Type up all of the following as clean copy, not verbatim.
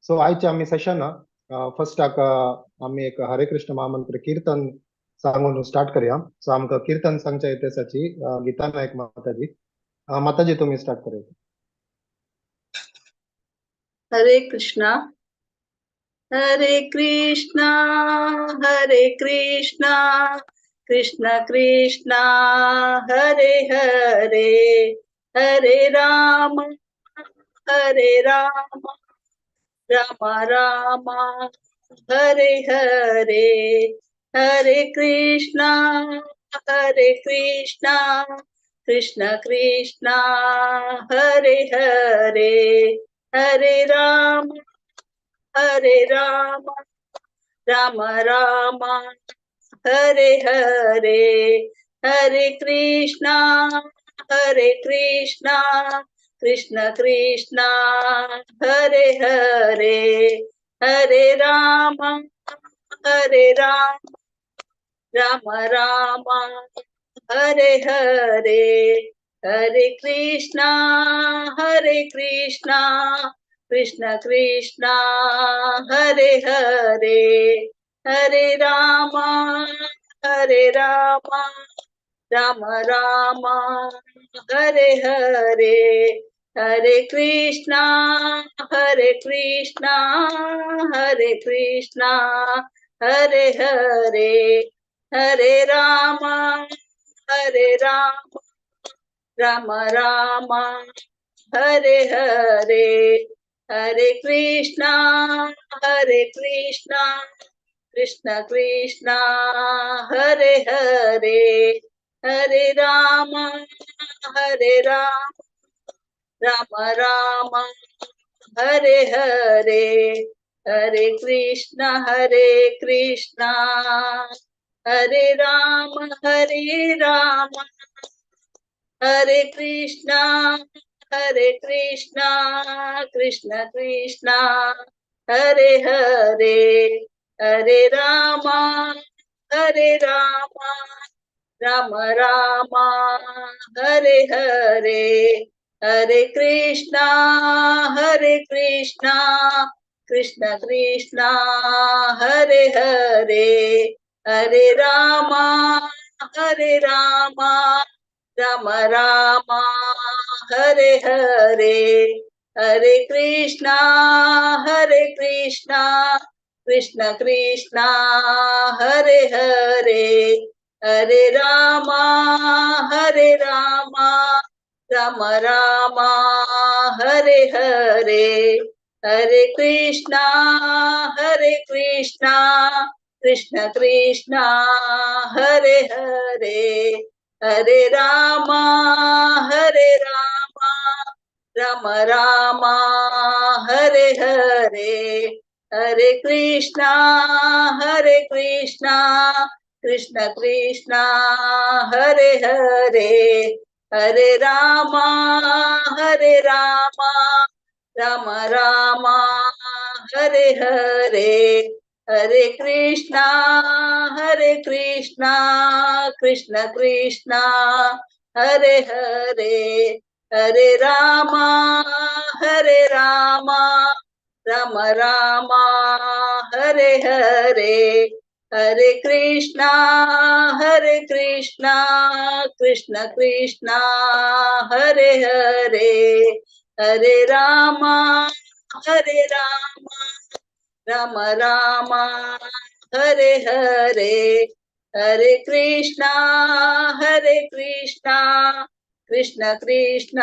So आयचे आमी सेशन फर्स्टाक आमी एक हरे कृष्ण महामंत्र कीर्तन सांगून स्टार्ट करूया. सो आमकां कीर्तन सांगच्या इतिहासाची गीता नायक माताजी. माताजी तुम्ही स्टार्ट करूया. हरे कृष्णा हरे कृष्णा हरे कृष्णा कृष्ण कृष्णा हरे हरे, हरे राम हरे राम राम राम हरे हरे, हरे कृष्णा हरे कृष्णा कृष्ण कृष्णा हरे हरे, हरे राम हरे राम राम राम हरे हरे, हरे कृष्णा हरे कृष्णा कृष्ण कृष्णा हरे हरे, हरे राम हरे राम राम राम हरे हरे, हरे कृष्णा हरे कृष्णा कृष्ण कृष्णा हरे हरे, हरे राम हरे राम राम राम हरे हरे, हरे कृष्णा हरे कृष्णा हरे कृष्णा हरे हरे, हरे राम हरे राम राम राम हरे हरे, हरे कृष्णा हरे कृष्णा कृष्ण कृष्णा हरे हरे, हरे राम हरे राम राम राम हरे हरे, हरे कृष्णा हरे कृष्णा हरे राम हरे राम हरे कृष्णा हरे कृष्णा कृष्ण कृष्णा हरे हरे, हरे राम हरे राम राम राम हरे हरे, हरे कृष्णा हरे कृष्णा कृष्ण कृष्णा हरे हरे, हरे राम हरे राम राम राम हरे हरे, हरे कृष्णा हरे कृष्णा कृष्ण कृष्णा हरे हरे, हरे राम हरे राम राम राम हरे हरे, हरे कृष्णा हरे कृष्णा कृष्ण कृष्णा हरे हरे, हरे राम हरे राम राम राम हरे हरे, हरे कृष्णा हरे कृष्णा कृष्ण कृष्णा हरे हरे, हरे राम हरे राम राम राम हरे हरे, हरे कृष्णा हरे कृष्णा कृष्ण कृष्णा हरे हरे, हरे राम हरे राम राम राम हरे हरे, हरे कृष्णा हरे कृष्णा कृष्ण कृष्णा हरे हरे, हरे राम हरे राम राम राम हरे हरे, हरे कृष्णा हरे कृष्णा कृष्ण कृष्णा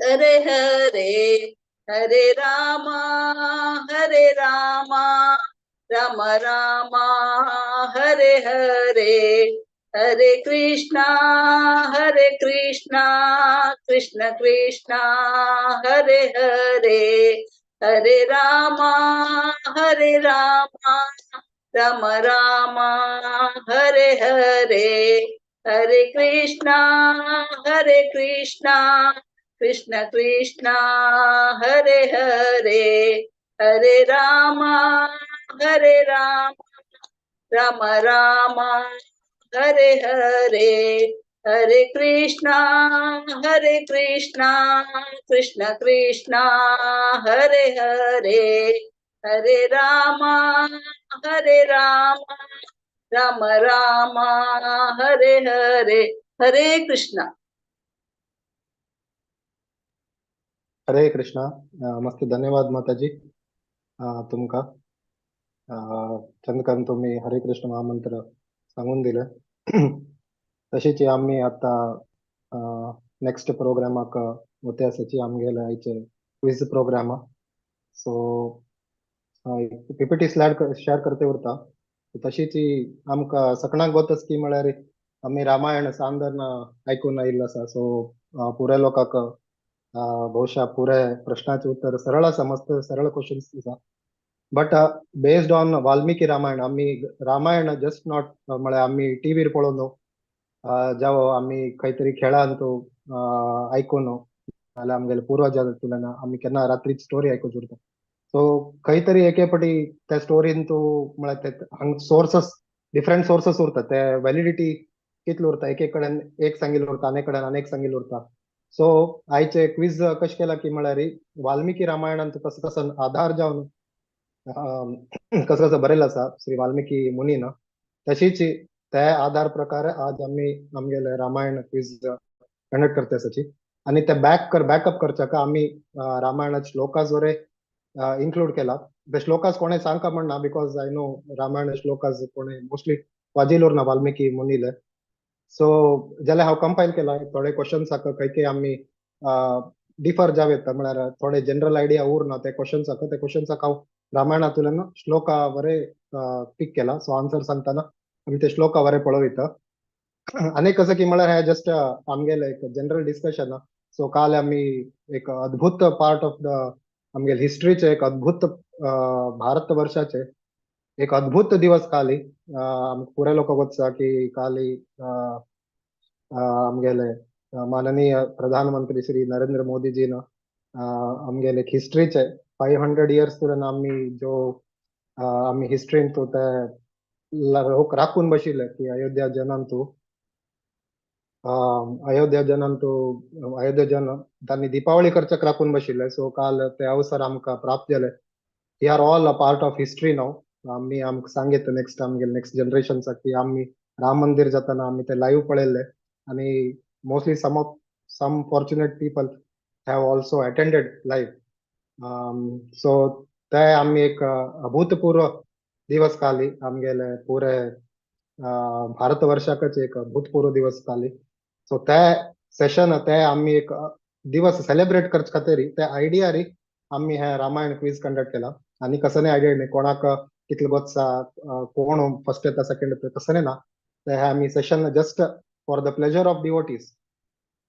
हरे हरे, हरे राम हरे राम राम राम हरे हरे, हरे कृष्णा हरे कृष्णा कृष्ण कृष्णा हरे हरे, हरे राम हरे राम राम राम हरे हरे, हरे कृष्णा हरे कृष्णा कृष्ण कृष्णा हरे हरे, हरे राम हरे राम राम राम हरे हरे, हरे कृष्णा हरे कृष्णा कृष्ण कृष्णा हरे हरे, हरे रामा हरे रामा राम रामा हरे हरे। हरे कृष्णा। हरे कृष्णा। मस्त धन्यवाद माताजी तुमका चंद्रकांत तुम्ही हरे कृष्ण महामंत्र सांगून दिले। तशीच आम्ही आता नेक्स्ट प्रोग्रामाक वते आसाची आमगेले आयचे quiz programme. So PPT slide share करते उरता। तशीच आमकां सकणाक गोतच की म्हळ्यार आमी रामायण सांदन आयकून आयिल्लो आसा। सो पुऱ्या लोकांक बहुशा पुरे प्रश्नाचे उत्तर सरळ आसा, मस्त सरळ क्वेश्चन्स आसा। But based on Valmiki Ramayana आमी रामायण जस्ट not म्हळ्यार आमी टीव्हीर पळोवन जावं आमी खंय तरी खेळान तो आयकून नाल्यार आमगेले पुर्वजा तुलना आमी केन्ना रात्रीची स्टोरी आयकून उरता। सो खंय तरी एके पटी त्या स्टोरीन तूं म्हळ्यार ते हांग सोर्सस डिफरंट सोर्सस उरता, ते व्हॅलिडिटी कितली उरता, एक एक कडेन एक सांगिल्लें उरता, आनी कडेन आनी एक सांगिल्लें उरता। सो आयचे क्विज कशें केला की म्हळ्यार वाल्मिकी रामायणान कसो कसो आधार जावन कसो कसो बरयलो आसा श्री वाल्मिकी मुनीन, तशीच ते आधार प्रकार आज आमी आमगेले रामायण क्विज कंडक्ट करता आसाची। आनी ते बॅकअप करच्याक आमी रामायणाचे श्लोकास वरे इन्क्लूड केला। ते श्लोकास कोणे सांगका म्हणना because I know Ramayana shlokas कोणे मोस्टली वाजिल उरना वाल्मिकी मुनीले। सो जाल्यार हांव कंपायल केला थोडे क्वेश्चन्साक खंय खंय आमी डिफर जावं येता, म्हळ्यार थोडे जनरल आयडिया उरना ते क्वेश्चन्साक, ते क्वेश्चन्साक हांव रामायणांतल्यान श्लोका वरे पीक केला। सो आन्सर सांगतना आमी ते श्लोका वरे पळोवयता। आनी कसं की म्हळ्यार हे जस्ट आमगेले एक जनरल डिस्कशन। सो काल आमी एक अद्भुत पार्ट ऑफ the आमगेले हिस्ट्रीचे एक अद्भुत भारत वर्षाचे एक अद्भुत दिवस काली आमकां पुरे लोक वचा की काली आमगेले माननीय प्रधानमंत्री श्री नरेंद्र मोदीजीन आमगेले हिस्ट्रीचे 500 इयर्स तुरंत आमी जो आमी हिस्ट्रीन तो ते लोक राखून बशिल्ले की अयोध्या जनान तूं अयोध्या जनान तूं अयोध्या जन तांणी दीपावली करच्याक राखून बशिल्ले। सो काल ते अवसर आमकां प्राप्त जाले। We are all a part of history now. आमी आमकां सांगीत नेक्स्ट आमगेले नेक्स्ट जनरेशन्साक की आमी राम मंदिर जातना आमी ते लायव्ह पळयल्ले आनी mostly some fortunate people have also attended live. So ते आमी एक अभूतपूर्व दिवस काली आमगेले पुरे भारत वर्षाकच एक अभूतपूर्व दिवस काली। सो ते सेशन ते आमी एक दिवस सेलिब्रेट करचे खातीर ते आयडिया आमी हे रामायण क्वीज कंडक्ट केला। आनी कसं नाही आयडिया नाही कोणाक कितले गोत्सा कोण फर्स्ट येता सेकंड येता तसं नाही ना, ते हे आमी session just for the pleasure of devotees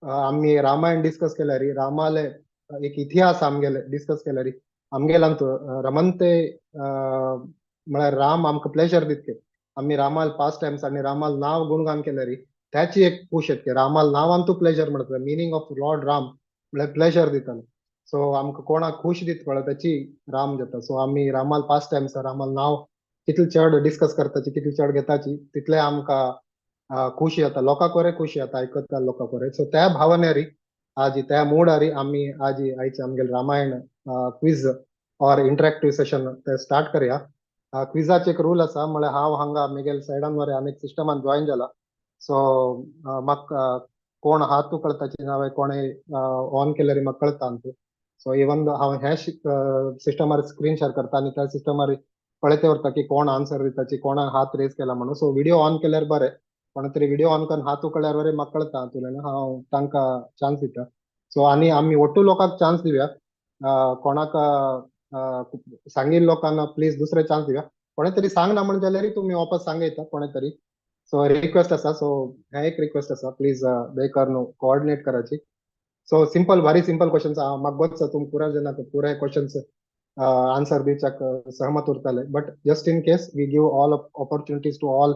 आमी रामायण डिस्कस केल्यार रामाले एक इतिहास आमगेले डिस्कस केल्यार आमगेलांत रमंते म्हळ्यार राम आमकां प्लेजर दितके आमी रामाल पास टायम्स आनी रामाल नांव गुणगान केल्यार त्याची एक खूश येतके रामाल नांवान तूं प्लेजर म्हणटा, मिनींग ऑफ लॉर्ड राम म्हळ्यार प्लेजर दिताले। सो आमकां कोणाक खूश दित पळय त्याची राम जाता। सो आमी रामाल पास टायम्स रामाल नांव कितले चड डिस्कस करताची कितले चड घेताची तितले आमकां खुशी जाता, लोकांक बरें खुशी जाता आयकता लोकांक बरें। सो त्या भावनेरी आज त्या मुडारी आमी आज आयचे आमगेले Ramayana quiz or interactive session ते स्टार्ट करया। क्विजाचे एक रूल आसा म्हळ्यार हांव हांगा मेगेल सायडान मरे आनी एक सिस्टमान जॉयन जाला। सो म्हाका कोण हात उकळताची नांव कोणे ऑन केल्यार म्हाका कळटा आमकां। सो इवन हांव ह्या सिस्टमार स्क्रीन शेअर करता आनी त्या सिस्टमार पळयते उरता की कोण आन्सर दिताची कोणा हात रेज केला म्हणून। सो व्हिडिओ ऑन केल्यार बरें, कोण तरी व्हिडिओ ऑन करून हात उकळल्यार बरें म्हाका कळटा तुल्यान हांव तांकां चान्स दिता। सो आनी आमी ಒಟ್ಟು लोकांक चान्स दिवया, कोणाक सांगिल्ल्या लोकांना प्लीज दुसरे चान्स दिवया। कोणे तरी सांगना म्हण जाल्यार तुमी वापस सांगयता कोणे तरी। सो रिक्वेस्ट आसा, सो हें एक रिक्वेस्ट आसा प्लीज बेकार न्हू कोऑर्डिनेट करायची। सो सिंपल भारी सिंपल क्वेश्चन्स म्हाका गोत्सा तुम पुरा जनाक पुराय क्वेश्चन्स आन्सर दिवच्याक सहमत उरताले, but just in case we give all opportunities to all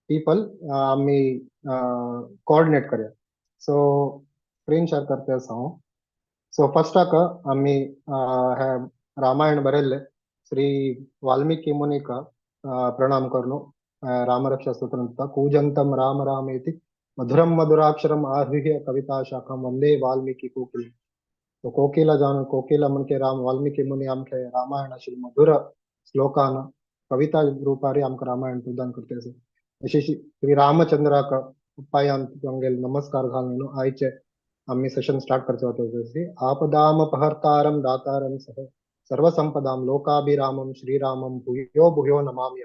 people आमी कोऑर्डिनेट करया। सो स्क्रीन शेअर करते आसा हांव। सो फर्स्टाक आमी हे रामायण बरयल्ले श्री वाल्मिकी मुनीक प्रणाम करून रामरक्षा स्तोत्र दिता। कूजंतम राम राम इति मधुरम मधुराक्षरम आरुह्य कविता शाखाम वंदे वाल्मीकि कोकिल। सो कोकिल जान कोकिल म्हणके राम वाल्मीकि मुनी आमके रामायण अशी मधुर श्लोकान कविता रूपारी आमकां रामायण प्रदान करते आसा। अशी श्री रामचंद्राक पायान तांगेले नमस्कार घालून आयचे आमी सेशन स्टार्ट करचे होते। आपदाम अपहर्तारम दातारम सह सर्वसंपदाम लोकाभिरामम श्रीरामम भूयो भूयो नमामि।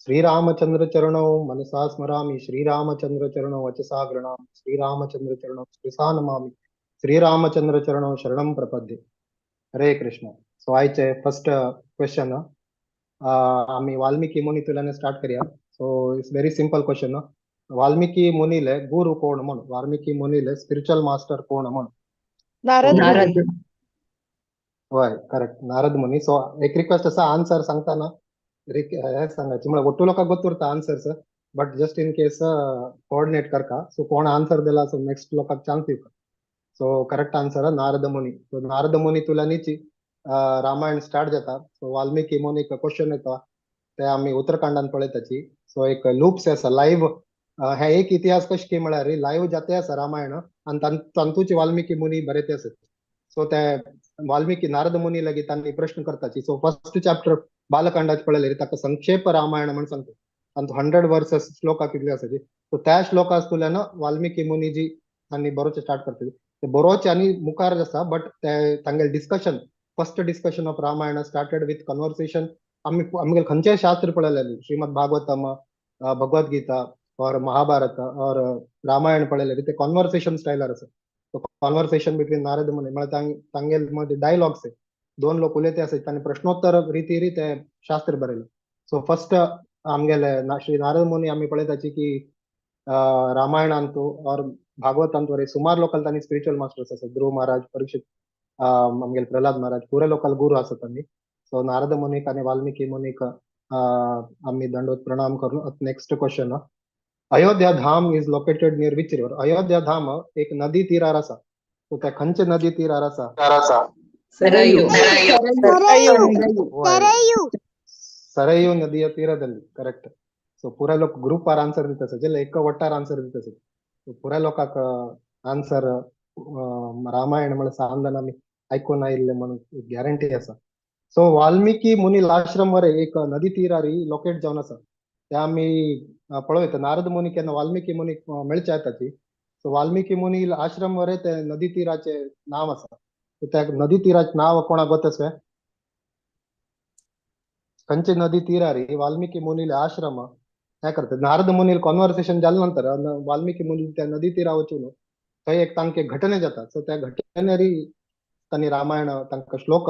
श्रीरामचंद्र चरणौ मनसा स्मरामि, श्रीरामचंद्र चरणौ वचसा गृणामि, श्रीरामचंद्र चरणौ शिरसा नमामि, श्रीरामचंद्र चरणौ शरणं प्रपद्ये। हरे कृष्ण। सो आयचे फर्स्ट क्वेश्चन आमी वाल्मीकि मुनी तुल्याने स्टार्ट करूया। So it's very simple question. Valmiki मुनीले गुरु कोण म्हण, वाल्मीकि मुनीले स्पिरिच्युअल मास्टर कोण म्हण? नारद नारद. हय, करेक्ट, नारद मुनी। सो एक रिक्वेस्ट आसा, आन्सर सांगतना हे सांगायचे म्हळ्यार ಒಟ್ಟು लोकांक ಗೊತ್ತಿರ್ತ answers, but just in case coordinate करका। सो कोण आन्सर दिला सो नेक्स्ट लोकांक चान्स दिवका। So correct answer Narad Muni. So Narad Muni तुल्यानीची रामायण स्टार्ट जाता। सो वाल्मीकि मुनीक क्वेश्चन येता ते आमी उत्तराखंडान पळयताची। सो एक लूप्स आसा लायव्ह, हे एक इतिहास कशें की म्हळ्यार लायव्ह जाते आसा रामायण आनी तांतूची वाल्मीकि मुनी बरयते आसत। सो ते वाल्मीकि नारद मुनी लागीं तांणी प्रश्न करताची। सो फर्स्ट चॅप्टर बालकांडाच पळयलें ताका संक्षेप रामायण म्हण सांगता, आनी 100 वर्सेस श्लोका कितले आसाची। सो त्या श्लोका आसतल्यान वाल्मीकि मुनी जी तांणी बरोवचें स्टार्ट करतली ते बरोवचें आनी मुखार आसा, बट ते तांगेले discussion, first discussion of Ramayana started with conversation. आमी आमगेले खंयचेय शास्त्र पळयलें, श्रीमद भागवतम, भगवद गीता और महाभारत और रामायण पळयलें ते कॉन्वर्सेशन स्टायलार आसा। सो कॉन्वर्सेशन बिटवीन नारद मुनी म्हळ्यार तांगेले मदीं डायलॉग्स, दोन लोक उलयते आसा तांणी प्रश्नोत्तर रितीरी ते शास्त्र बरयलें। सो फर्स्ट आमगेले श्री नारद मुनी आमी पळयताची की रामायणांतू और भागवतांतू वरी सुमार लोकांक तांणी स्पिरिच्युअल मास्टर्स आसा, ध्रुव महाराज, परीक्षित, आमगेले प्रल्हाद महाराज, पुरे लोकांक गुरू आसा तांणी। सो नारद मुनीक आनी वाल्मीकि मुनीक आमी दंडवत प्रणाम करून next question, Ayodhya Dham is located near which river? Ayodhya Dham एक नदी तीरार आसा, सो त्या खंयचे नदी तीरार आसा? सरयू. सरयू नदिया तीराದಲ್ಲಿ, करेक्ट। सो पुरा लोक ग्रुपार आन्सर दिता आसा, जे एक वट्टार आन्सर दिता आसा। सो पुरा लोकांक आन्सर रामायण म्हळ्यार सांदन आमी आयकून आयिल्ले म्हणून गॅरंटी आसा। सो वाल्मीकि मुनी आश्रम वरे एक नदी तीरारी लोकेट जावन आसा, ते आमी पळयता नारद मुनी केन्ना वाल्मीकि मुनी मेळचे येताची। सो वाल्मीकि मुनी आश्रम वरे ते नदी तीराचे नांव आसा। सो त्या नदी तीराचे नांव कोणाक गोत आसा? खंयचे नदी तीरारी वाल्मीकि मुनीले आश्रम हे करता। नारद मुनील कॉन्वर्सेशन जाले नंतर वाल्मीकि मुनी त्या नदी तीरा वचून थंय एक तांके घटने जाता। सो त्या घटनेरी तांणी रामायण तांकां श्लोक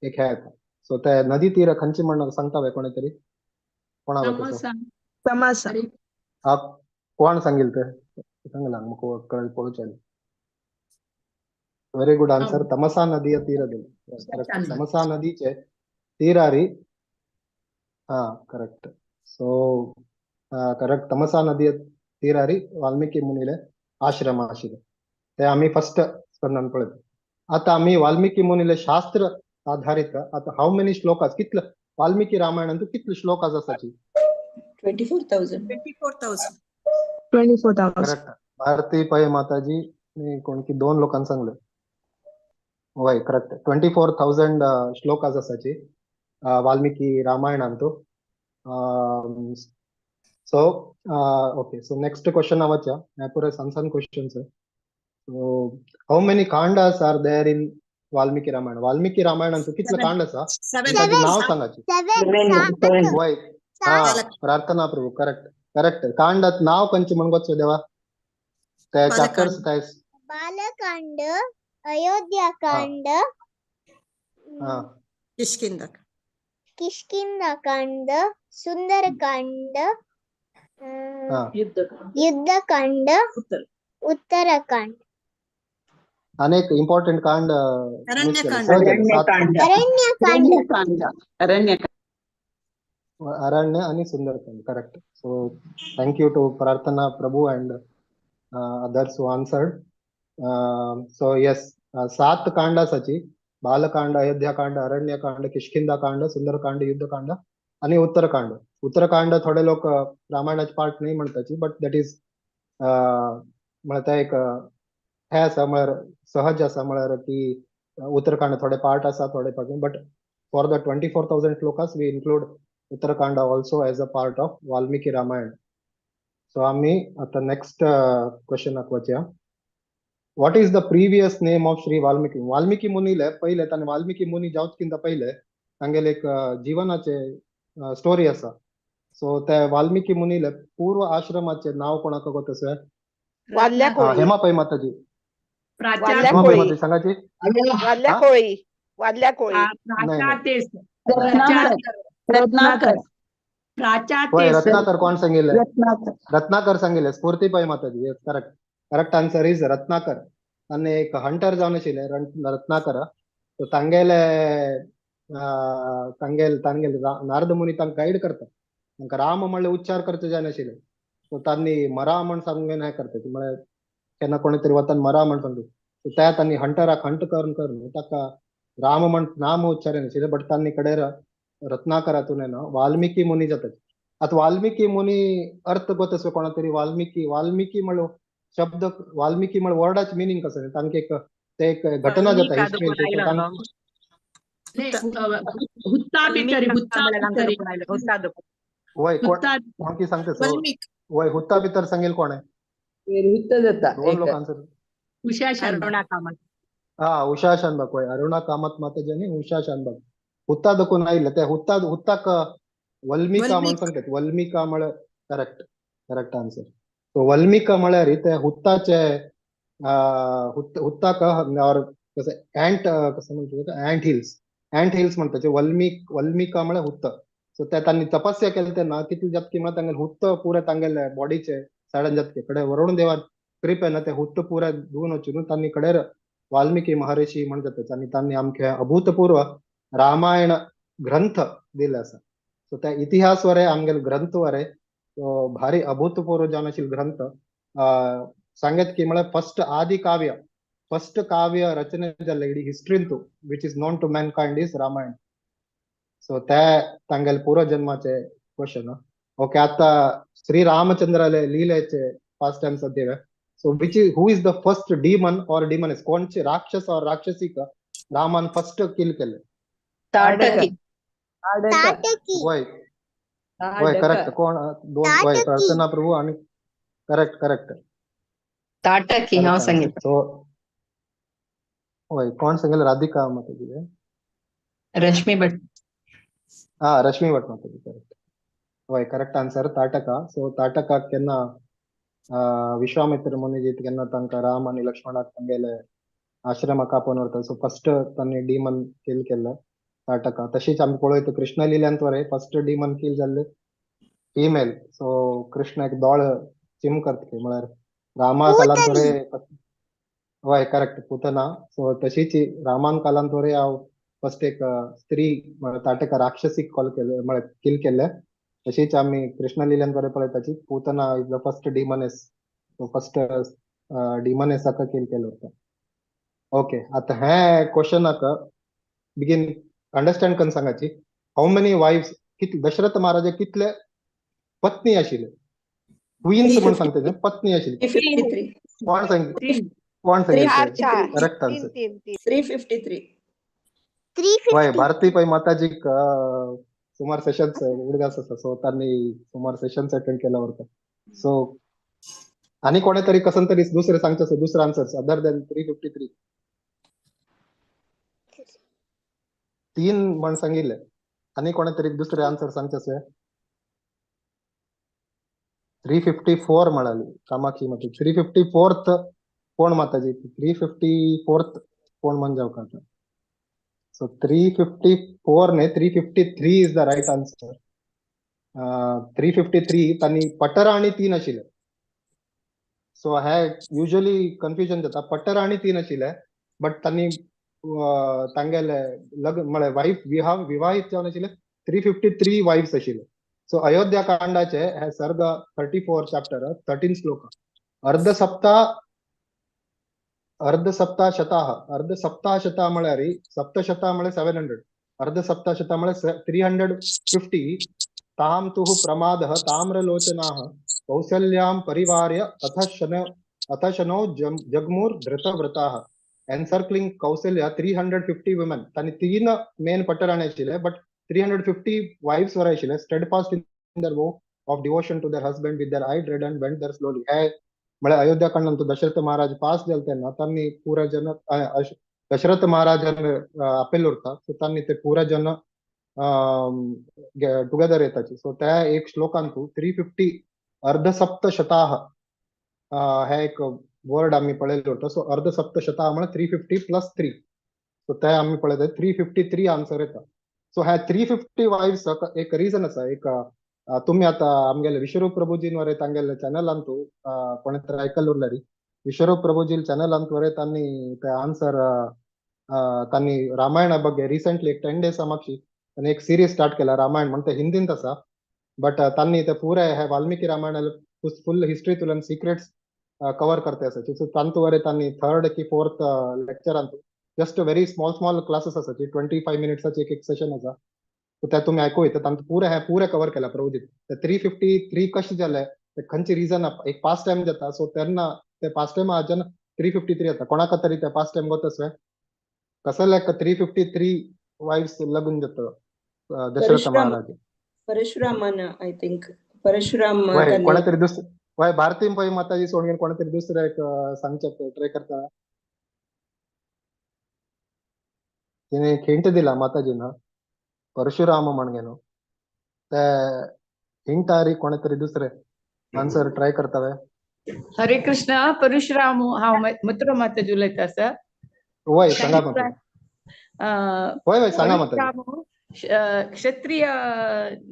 एक हे येता। सो त्या नदी तीर खंयची म्हण सांगता वे कोणे तरी? कोणा तमाशा. हा कोण सांगेल ते सांगला म्हाका कळेल पळोवचें। व्हेरी गुड आन्सर, तमसा नदी तीराದಲ್ಲಿ, तमसा नदीचे तीरारी, हा करेक्ट। सो करेक्ट, तमसा नदिಯ तीरारी वाल्मीकि मुनीले आश्रम आशिल्ले ते आमी फर्स्ट स्कंदान पळयता। आतां आमी वाल्मीकि मुनीले शास्त्र आधारित आतां how many shlokas, कितले वाल्मीकि रामायणांतु कितले श्लोकास आसाची? 24,000. 24,000. 24,000. करेक्ट, भारती पै माताजी कोण की दोन लोकांनी सांगले, वय करेक्ट, 24,000 श्लोकास आसाची Valmiki रामायणांतु। So okay, so next question वच्चा, हे पुरे सन सन questions. So how many kandas are there in Valmiki Ramayana? Valmiki रामायणांतु कितले कांड आसा नाव सांगाची? वय, हा प्रार्थना प्रभु, करेक्ट करेक्ट। कांडात नाव खंयचे म्हण गोत देवा? ते चॅप्टर्स काय? बालकांड, अयोध्याकांड, किष्किंधा, किष्किंधाकांड, सुंदरकांड, युद्धकांड, उत्तराखंड। अनेक इम्पॉर्टंट कांड, अरण्यकांड, अरण्य आणि Sundarkand, correct. So thank you to Prarthana Prabhu and others who answered. So yes, 7 कांड आसाची, बालकांड, अयोध्याकांड, अरण्यकांड, किष्किंधाकांड, सुंदरकांड, युद्धकांड आनी उत्तरकांड. उत्तरकांड थोडे लोक रामायणाचे पार्ट न्ही म्हणटाची, बट that is म्हळ्यार ते एक हे आसा, म्हळ्यार सहज आसा, म्हळ्यार की उत्तरकांड थोडे पार्ट आसा, थोडे part, but for the 24,000 shlokas we include Uttarakanda also as a part of Valmiki Ramayana. So आमी आतां नेक्स्ट क्वेश्चनाक वचया. What is the previous name of Shri Valmiki? Valmiki मुनीले पयले ताणें वाल्मिकी मुनी जावच किंता पयले तांगेले एक जिवनाचे स्टोरी आसा. सो ते वाल्मिकी मुनीले पूर्व आश्रमाचे नांव कोणाक गोत आसा? वाल्ल्या कोळी. हेमा पै माताजी. वाल्ल्या हेमा पै कोळी. माताजी सांगाची. वाल्ल्या कोळी. वाल्ल्या कोळी. रत्नाकर. वय रत्नाकर कोण सांगिल्ले? रत्नाकर सांगिल्ले. Sphoorti Pai Mataji. Yes, correct. Correct answer is Ratnakar. आनी एक हंटर जावन आशिल्ले रत्नाकर. सो तांगेले तांगेले तांगेले नारद मुनी तांकां गायड करता. तांकां राम म्हणले उच्चार करचे जायनाशिल्ले. सो तांणी मरा म्हण सांगून हें करता, म्हळ्यार केन्ना कोणी तरी वतान मरा म्हण सांगता. सो त्या तांणी हंटराक हंट करून करून ताका राम म्हण नाम उच्चार येनाशिल्ले, बट तांणी कडेर रत्नाकरातून ना वाल्मिकी मुनी जाता. आतां वाल्मिकी मुनी अर्थ गोत आसो कोणा तरी? वाल्मिकी, वाल्मिकी म्हणलो शब्द, वाल्मिकी म्हळ्यार वर्डाचे मिनींग कसो? तांकां एक ते एक घटना जाता हिस्ट्रीन. वय कोण की सांगता? वय हुत्ता भितर सांगेल कोण? दोन लोक आन्सर. हा, उषा शानबाग. वय अरुणा कामत माताजी आनी उषा शानबाग. हुत्ता दखून आयिल्ले ते हुत्ता, हुत्ताक वल्मिका म्हण सांगतात. वल्मिका म्हळ्यार करेक्ट, करेक्ट आन्सर. सो वल्मिका म्हळ्यार ते हुत्ताचे हुत्ताक और कसं अँट कसं म्हणतात, अँट हिल्स, अँट हिल्स म्हणटाचे. वल्मिक, वल्मिका म्हळ्यार हुत्त. सो ते तांणी तपस्या केले तेन्ना कितले जातकी म्हळ्यार तांगेले हुत्त पुरे तांगेले बॉडीचे सायडान जातकी कडे वरुण देवान कृपेन ते हुत्त पुरे धुवन वचून तांणी कडेर वाल्मिकी महर्षी म्हण जाता. आनी तांणी आमचे अभूतपूर्व रामायण ग्रंथ दिले आसा. सो त्या इतिहास वरे आमगेले ग्रंथ वरे भारी अभूतपूर्व जावन आशिल्ले ग्रंथ सांगत की म्हळ्यार फर्स्ट आदि काव्य, फर्स्ट काव्य रचने जाल्ले ED हिस्ट्रींतू which is known to mankind is Ramayana. So ते तांगेले पूर्वजन्माचे क्वेश्चन. ओके, आतां श्री रामचंद्राले लीलेचे पास्ट टायम्स अध्याय. So which is, who is the first demon or demoness? कोणचे राक्षस और राक्षसीक रामान फर्स्ट किल केले? ताटकी. ताटकी. वय वय करेक्ट. कोण? दोन. वय प्रार्थना प्रभू आणि करेक्ट, करेक्ट. ताटकी हांव सांगितलं. सो वय कोण सांगितलं? राधिका माताजी. रश्मी भट. हा, रश्मी भट माताजी. करेक्ट. वय correct answer Tataka. So Tataka केन्ना विश्वामित्र मुनी केन्ना तांकां राम आनी लक्ष्मणाक तांगेले आश्रमाक आपोवन व्हरता. सो फर्स्ट तांणी डिमन किल केल्ले ताटका. तशीच आमी पळयता कृष्ण लिल्यांत वरे फर्स्ट डिमन किल जाल्ले फिमेल. सो कृष्ण एक दोळ चिम करता, म्हळ्यार रामा कालांत वरे. वय करेक्ट, पुतना. सो तशीच रामान कालांत वरे हांव फर्स्ट एक स्त्री म्हळ्यार ताटका राक्षसीक कॉल केले, म्हळ्यार किल केल्ले. तशीच आमी कृष्ण लिल्यांत वरे पळयताची Putana is the first demoness. So first डिमनेसाक किल केले होता. ओके, आतां हे क्वेश्चनाक बेगीन अंडरस्टँड करून सांगाची. How many wives, कितले दशरथ महाराजा कितले पत्नी आशिल्ले? क्वीन्स म्हण सांगता, पत्नी आशिल्ली. कोण सांग, कोण सांगितलं? Correct answer. 353. वय भारती पै माताजीक सुमार सेशन्स उडगास आसा. सो तांणी सुमार सेशन्स अटेंड केला वरता. सो आनी कोणे तरी कसन तरी दुसरे सांगचे आसा, दुसरे आन्सर्स अदर दॅन 353. 3 म्हण सांगिल्ले. आनी कोणे तरी दुसरे आन्सर सांगचे आसा? 354 म्हणाली कामाक्षी माताजी. 354 कोण माताजी? 354 कोण म्हण जावका आता? सो 354 न्ही, 353 is the right answer. 353 तांणी पटराणी 3 आशिल्ले. सो हे युजली कन्फ्युजन जाता. पटराणी 3 आशिल्ले, बट तांणी तांगेले लग्न म्हळ्यार वायफ विवाहित जावन आशिल्ले 353 वायफ्स आशिल्ले. सो अयोध्या कांडाचे हे सर्ग 34 चॅप्टर 13 श्लोक. अर्ध सप्ताह, अर्ध सप्ताह शताह, अर्ध सप्ताह शताह म्हळ्यार सप्तशताह म्हळ्यार 700, अर्ध सप्तशता म्हळ्यार 350. ताम तुः प्रमादः ताम्रलोचनाः कौसल्यां परिवार्य अथ शनो जगमूर धृतव्रताः. एन्सर्कलिंग कौसल्या 350 वुमेन. तांणी 3 मेन पटराणे आशिल्ले, बट 350 वायफ्स वर आशिल्ले. Steadfast in their vow of devotion to their husband with their eye red and went there slowly. हे म्हळ्यार अयोध्या कडल्यान दशरथ महाराज पास जाले तेन्ना तांणी पुरा जन दशरथ महाराजान अपेल उरता, सो तांणी ते पुरा जन टुगेदर येताची. सो त्या एक श्लोकांतू 350 अर्धसप्तशताः हे एक वर्ड आमी पळयल्लो उरता. सो अर्धसप्तशताः म्हळ्यार 350 प्लस 3. सो ते आमी पळयता 353 आन्सर येता. सो ह्या 350 वायफ्स एक रिजन आसा. एक तुमी आतां आमगेले विश्वरूप प्रभुजीन वरे तांगेले चॅनलान तूं कोणे तरी आयकल्लें उरल्यारी विश्वरूप प्रभुजील चॅनलान वरे तांणी ते आन्सर तांणी रामायणा ಬಗ್ಗೆ रिसेंटली एक 10 डेज मागशी तांणी एक सिरीज स्टार्ट केला रामायण म्हण, ते हिंदींत आसा, बट तांणी ते पुराय हे वाल्मिकी रामायणाले फुल हिस्ट्री तुल्यान सिक्रेट्स कवर करते आसा. सो तांतू वरे तांणी 3rd की 4th लेक्चरांतू just very small small classes आसा, 25 मिनिट्साचे एक एक सेशन आसा, सो ते तुमी आयकूं येता. तांतू पुरे हे पुरे कवर केला प्रभुजीत. ते 353 कशें जाले ते खंयचे रिजन, एक पास टायम जाता, सो तेन्ना ते पास टायम आजन 353 जाता. कोणाक तरी ते पास टायम गोत आसवे कसले 353 वायफ्स लग्न जाता दशरथ महाराज. परशुरामान I think Parshuram कोणा तरी दुसरे वय भारती पै माताजी सोडून कोणा तरी दुसरे एक सांगचे ट्राय करता. तिने हिंट दिला माताजीना परशुराम म्हणगेनो, ते हिंट आरी कोणा तरी दुसरे आन्सर ट्राय करतावे. हरे कृष्णा. परशुराम हांव मित्र माताजी उलयता आसा. वय सांगा माता. वय वय सांगा माता. क्षत्रिय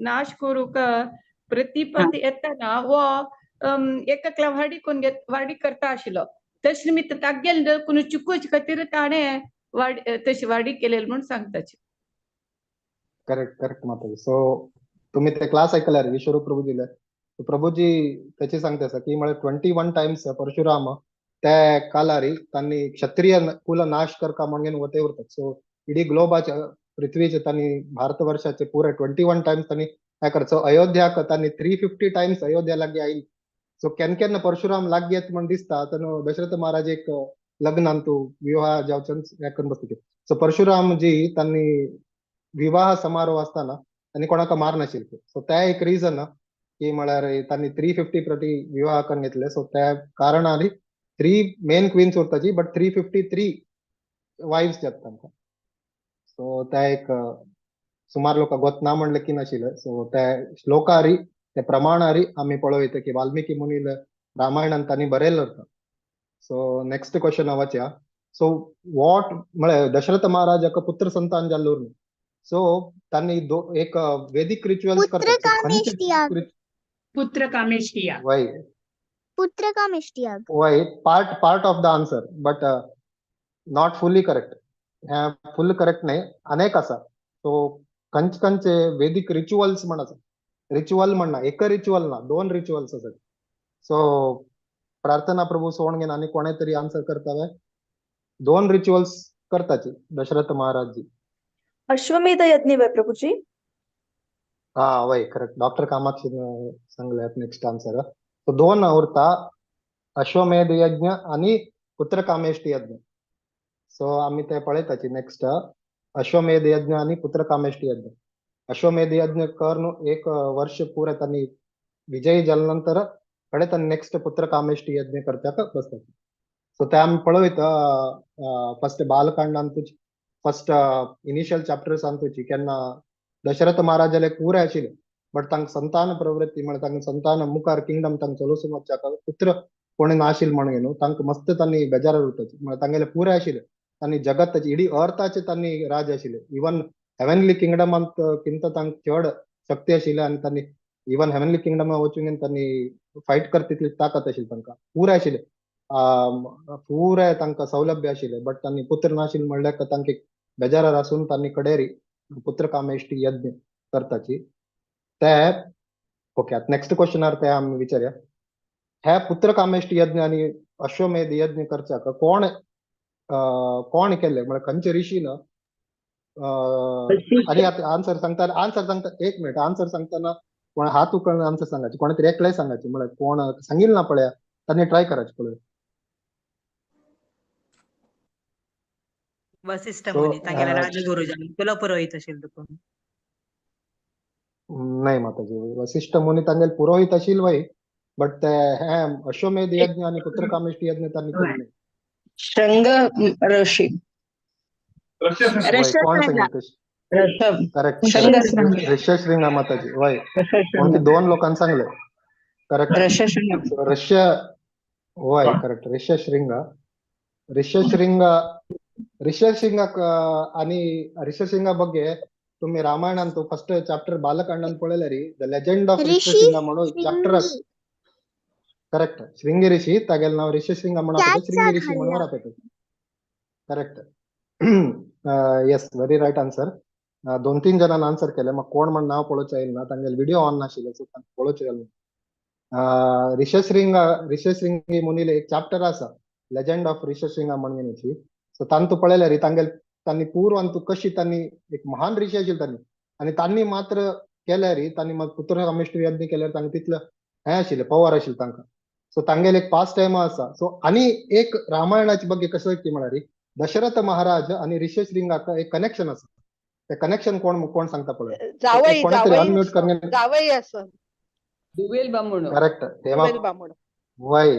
नाश करूंक प्रतिपद येतना वो एककला वाडी कोण वाडी करता आशिल्लो, तश निमित्त तागेल कोण चुकूच खातीर ताणें वाडी तशी वाडी केलेली म्हूण सांगताची. करेक्ट करेक्ट माताजी. सो तुम्ही ते क्लास ऐकल्यार विश्वरूप प्रभुजीले, प्रभुजी त्याची सांगते आसा की म्हळ्यार 21 टायम्स परशुराम त्या कालारी तांणी क्षत्रिय कुल नाश करका म्हणून वते उरतात. सो इडी ग्लोबाच्या पृथ्वीचे तांणी भारतवर्षाचे पुरे 21 टायम्स तांणी हे करचो. अयोध्याक तांणी 350 टायम्स अयोध्या लागीं आयली. सो केन्ना केन्ना परशुराम लागीं येत म्हण दिसता तेन्ना दशरथ महाराज एक लग्नांतू विवाह जावच्यान हें करून बसता. सो परशुराम जी तांणी विवाह समारोह आसतना तांणी कोणाक मार नाशिल्ले. सो ते एक रिजन की म्हळ्यार तांणी 350 प्रति विवाह करून घेतले. सो त्या कारणान 3 मेन क्वीन्स उरताची, बट 353 वायफ्स जाता तांकां. सो त्या एक सुमार लोक गोत ना म्हणले की नाशिल्ले. सो त्या श्लोकारी ते प्रमाणारी आमी पळोवं की वाल्मिकी मुनील रामायणान तांणी बरयल्लें उरता. सो नेक्स्ट क्वेश्चन वचया. सो what म्हळ्यार दशरथ महाराजाक पुत्र संतान जाल्लें उरना. सो तांणी एक वेदीक रिच्युअल्स करतात. पुत्र कामेष्टिया. वय पुत्र कामेष्टिया वय part part of the answer but not fully correct. हे फुल करेक्ट न्हय, अनेक आसा. सो खंयचे खंयचे वेदीक रिच्युअल्स म्हण आसा. रिच्युअल म्हणना, एक रिच्युअल ना, 2 रिच्युअल्स आसात. सो प्रार्थना प्रभू सोडून घेवन आनी कोणे तरी आन्सर करता. 2 रिच्युअल्स करताची दशरथ महाराजजी. अश्वमेध यज्ञ वय प्रभुजी. हा वय करेक्ट. डॉक्टर कामाक्षी सांगले नेक्स्ट आन्सर. सो 2 उरता, अश्वमेध यज्ञ आनी पुत्र कामेष्टी यज्ञ. सो आमी ते पळयताची नेक्स्ट अश्वमेध यज्ञ आनी पुत्र कामेष्टी यज्ञ. अश्वमेध यज्ञ करून 1 वर्ष पुरे तांणी विजयी जाले नंतर कडे तांणी नेक्स्ट पुत्र कामेष्टी यज्ञ करत्याक बसतात. सो ते आमी पळयता फर्स्ट बालकांडांतूच फर्स्ट इनिशियल चॅप्टर्स अंतूची केन्ना दशरथ महाराजाले पुरे आशिल्ले, बट तांकां संतान प्रवृत्ती म्हळ्यार तांकां संतान मुखार किंगडम तांकां चलोवचो वचच्याक पुत्र कोणी नाशिल्ले म्हणून न्हू तांकां मस्त तांणी बेजार उरताची. म्हळ्यार तांगेले पुरे आशिल्ले, तांणी जगताची इडी अर्थाचे तांणी राज आशिल्ले. इवन हेवनली किंगडमांत किंत तांकां चड शक्ती आशिल्ली आनी तांणी इवन हेवनली किंगडमा वचून तांणी फायट करता तितली ताकत आशिल्ली तांकां. पुरे आशिल्ले, पुरे तांकां सौलभ्य आशिल्ले, बट तांणी पुत्र नाशिल्ले म्हणल्यार तांकां बेजारार आसून तांणी कडेरी पुत्र कामेष्टी यज्ञ करताची. ते ओके. आतां नेक्स्ट क्वेश्चनार ते आमी विचारया. हे पुत्र कामेष्टी यज्ञ आनी अश्वमेध यज्ञ करच्याक कोण कोण केल्ले म्हळ्यार खंयचे ऋषीन आणि आता आन्सर सांगताना, आन्सर सांगता एक मिनिट, आन्सर सांगताना कोण हात उकळून आन्सर सांगायचे, कोणातरी एकलाय सांगायचे, म्हळ्यार कोण सांगील ना पळया तांणी ट्राय करायचे पळय. वसिष्ठ सो मुनी तांगेले राजगुरू जावन कुलपुरोहित आशिल्लो देखून. नाही माताजी, वसिष्ठ मुनी तांगेले पुरोहित आशिल्ले वय, बट ते हे अश्वमेध यज्ञ आणि पुत्रकामेष्टी यज्ञ त्यांनी केले. शृंग ऋषी. वय, कोण सांगितलं? ऋषभ. करेक्ट, शृंग. ऋष्यशृंग माताजी वय, कोणते दोन लोकांनी सांगले. करेक्ट, ऋष्यशृंग. ऋष्य वय, करेक्ट, ऋष्यशृंग. ऋष्यशृंग, ऋष्यशृंग आणि ऋष्यशृंग ಬಗ್ಗೆ तुम्ही रामायणांतु फर्स्ट ಚಾಪ್ಟರ್ ಬಾಲಕಾಂಡನ್ ಪೊಳೆಲರಿ the legend of Rishi Rishyashringa म्हणून ಚಾಪ್ಟರ್. ಶೃಂಗಿ. ಕರೆಕ್ಟ್, ಶೃಂಗಿ ಋಷಿ ತಾಗೆಲ್ ನಾವು ಋಷ್ಯಶೃಂಗ म्हणून त्याचा ಶೃಂಗಿ ಋಷಿ म्हणून घालला. राहतात. Correct, yes, very right answer. दोन तीन जणांना आन्सर केले, मग कोण म्हण नाव पळोवचें येईल ना, तांगेले व्हिडिओ ऑन नाशिल्ले, सो तांकां पळोवचें येईल. ऋष्यशृंग, ऋष्यशृंगी मुनीले एक चाप्टर आसा लेजंड ऑफ ऋष्यशृंग म्हणून, सो तांतू पळयल्यार तांगेले तांणी पूर्वांतू कशी तांणी एक महान ऋषी आशिल्ले तांणी, आनी तांणी मात्र केल्यार तांणी मात पुत्रकामेष्टी यज्ञ केल्यार तांकां तितले हें आशिल्लें, पवर आशिल्लें तांकां. सो तांगेले एक पास टायम आसा. सो आनी एक रामायणाचे ಬಗ್ಗೆ कसो की म्हळ्यार दशरथ महाराज आणि ऋष्यशृंगाक एक कनेक्शन आसा. ते कनेक्शन कोण कोण सांगता पळय? जावई. कोणातरी जावई. अनम्यूट करणे. जावई असं. दुवेल बामण. करेक्ट, हेमा. दुवेल बामण. वय,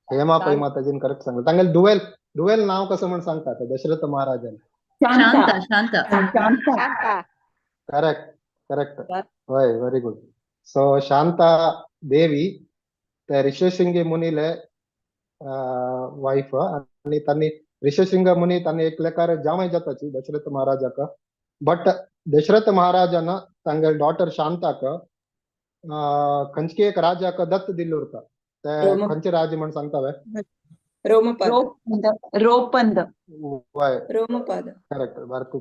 हेमा पै माताजीन करेक्ट सांगलं. तांगेले दुवेल, दुवेल नाव कसं म्हण सांगता ते दशरथ महाराजान? शांता, शांता. शांता. करेक्ट, करेक्ट, वय, व्हेरी गुड. सो शांता देवी ते ऋष्यशृंगी मुनीले वायफ, आणि त्यांनी ऋष्यशृंग मुनी त्यांनी एक लेकार जामाय जाताची दशरथ महाराजाक, बट दशरथ महाराजान तांगेले डॉटर शांताक खंयचे एक राजाक दत्त दिल्ले उरता, ते खंयचे राज म्हण सांगता? रोमपाद. रोपंद. वय. रोमपाद. करेक्ट, भारती.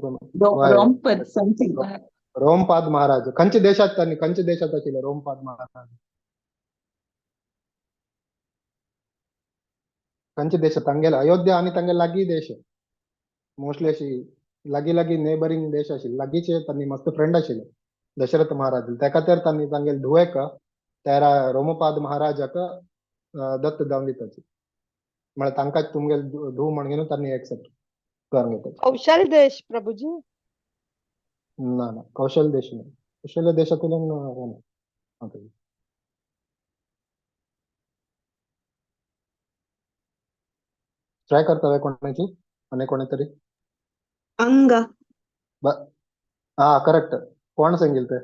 रोमपद समथिंग. रोमपाद महाराज खंयच्या देशात, त्यांनी खंयच्या देशात आशिल्ले रोमपाद महाराज? खंयच्या देशात? तांगेले अयोध्या आणि तांगेले लागीं देश, मोस्टली अशी लागीं लागीं नेबरिंग देश आशिल्ले, लागींचे तांणी मस्त फ्रेंड आशिल्ले दशरथ महाराज. त्या खातीर तांणी तांगेले धुवेक त्या रोमपाद महाराजाक दत्त जावन दिताची, म्हळ्यार तांकां तुमगेले धूव म्हणून तांणी एक्सेप्ट करून घेताची. कौशल देश प्रभुजी. ना ना, कौशल देश नाही, कौशल्य देशातून ना. ट्राय करता कोणाची आणि कोणीतरी? अंग. हा, करेक्ट. कोण सांगेल ते?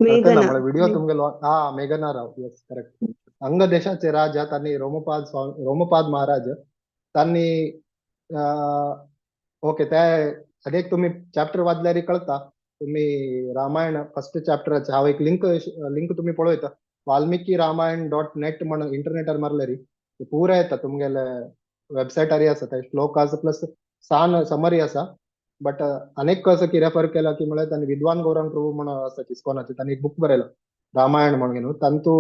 मेघना. व्हिडिओ तुमगेलो. हा, मेघना राव, येस, करेक्ट. अंग देशाचे राजा त्यांनी रोमपाद, रोमपाद महाराज त्यांनी. ओके, त्या अनेक तुम्ही चॅप्टर वाचल्यार कळता. तुम्ही रामायण फर्स्ट चॅप्टराचे हांव एक लिंक, लिंक तुम्ही पळयता, वाल्मिकी रामायण डॉट नेट म्हणून इंटरनेटार मारल्यारी पुरा येता. तुमगेले वेबसायटार आसा ते श्लोकास प्लस सान समरी आसा. बट अनेक कसं की रेफर केला की म्हळ्यार तांणी विद्वान गौरांग प्रभू म्हणून आसा इस्कॉनाचे, तांणी एक बुक बरयला रामायण म्हणून न्हू, तांतू